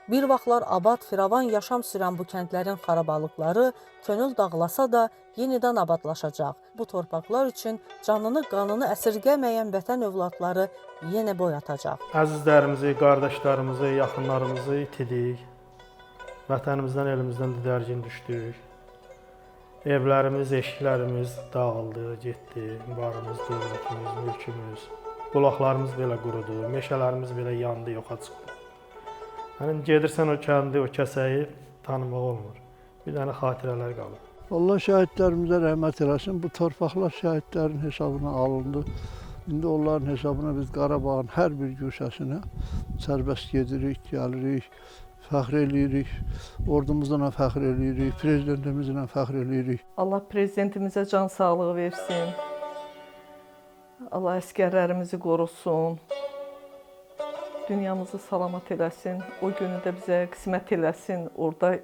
Bir vaxtlar abad, firavan yaşam sürən bu kəndlərin xarabalıqları könül dağlasa da yenidən abadlaşacaq. Bu torpaqlar üçün canını, qanını əsirgəməyən vətən övladları yenə boy atacaq.
Əzizlərimizi, qardaşlarımızı, yaxınlarımızı itirdik. Vətənimizdən, elimizdən didərgin düşdük. Evlərimiz, eşiklərimiz dağıldı, getdi. Varımız, dövlətimiz, mülkümüz, bulaqlarımız belə qurudu, meşələrimiz belə yandı, yoxa çıxdı. Yəni gedirsən o kəndi, o kəsəyi tanımaq olmur. Bir dənə xatirələr qalır.
Allah şəhidlərimizə rəhmət eləsin. Bu torpaqlar şəhidlərin hesabına alındı. İndi onların hesabına biz Qarabağın hər bir güşəsinə sərbəst gedirik, gəlirik, fəxr eləyirik. Ordumuzla fəxr eləyirik, prezidentimizlə fəxr eləyirik.
Allah prezidentimizə can sağlığı versin. Allah əsgərlərimizi qorusun. Dünyamızı salamat eləsin, o günü də bizə qismət eləsin, orada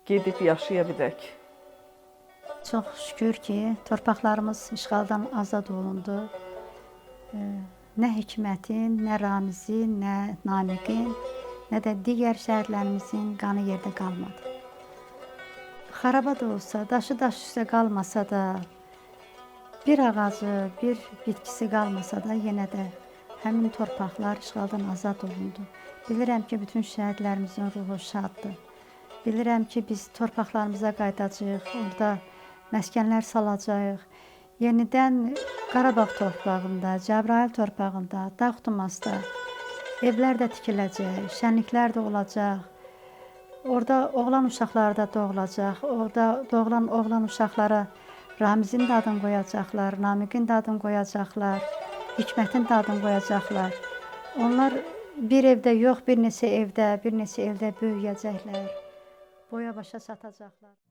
gedib yaşaya bilək.
Çox şükür ki, torpaqlarımız işğaldan azad olundu. Nə Hikmətin, nə Ramizin, nə Namiqin, nə də digər şəhidlərimizin qanı yerdə qalmadı. Xaraba da olsa, daşı daş üstə qalmasa da, Bir ağacı, bir bitkisi qalmasa da yenə də həmin torpaqlar işğaldan azad olundu. Bilirəm ki, bütün şəhidlərimizin ruhu şaddır. Bilirəm ki, biz torpaqlarımıza qayıdacağıq, orada məskənlər salacağıq. Yenidən Qarabağ torpağında, Cəbrayıl torpağında, Dağ Tumasda evlər də tikiləcək, şənliklər də olacaq. Orada oğlan uşaqları da doğulacaq. Orada doğulan oğlan uşaqlara Ramizin də adını qoyacaqlar, Namiqin də adını qoyacaqlar, Hikmətin də adını qoyacaqlar. Onlar bir evdə yox, bir neçə evdə, bir neçə eldə böyüyəcəklər. Boya başa çatacaqlar.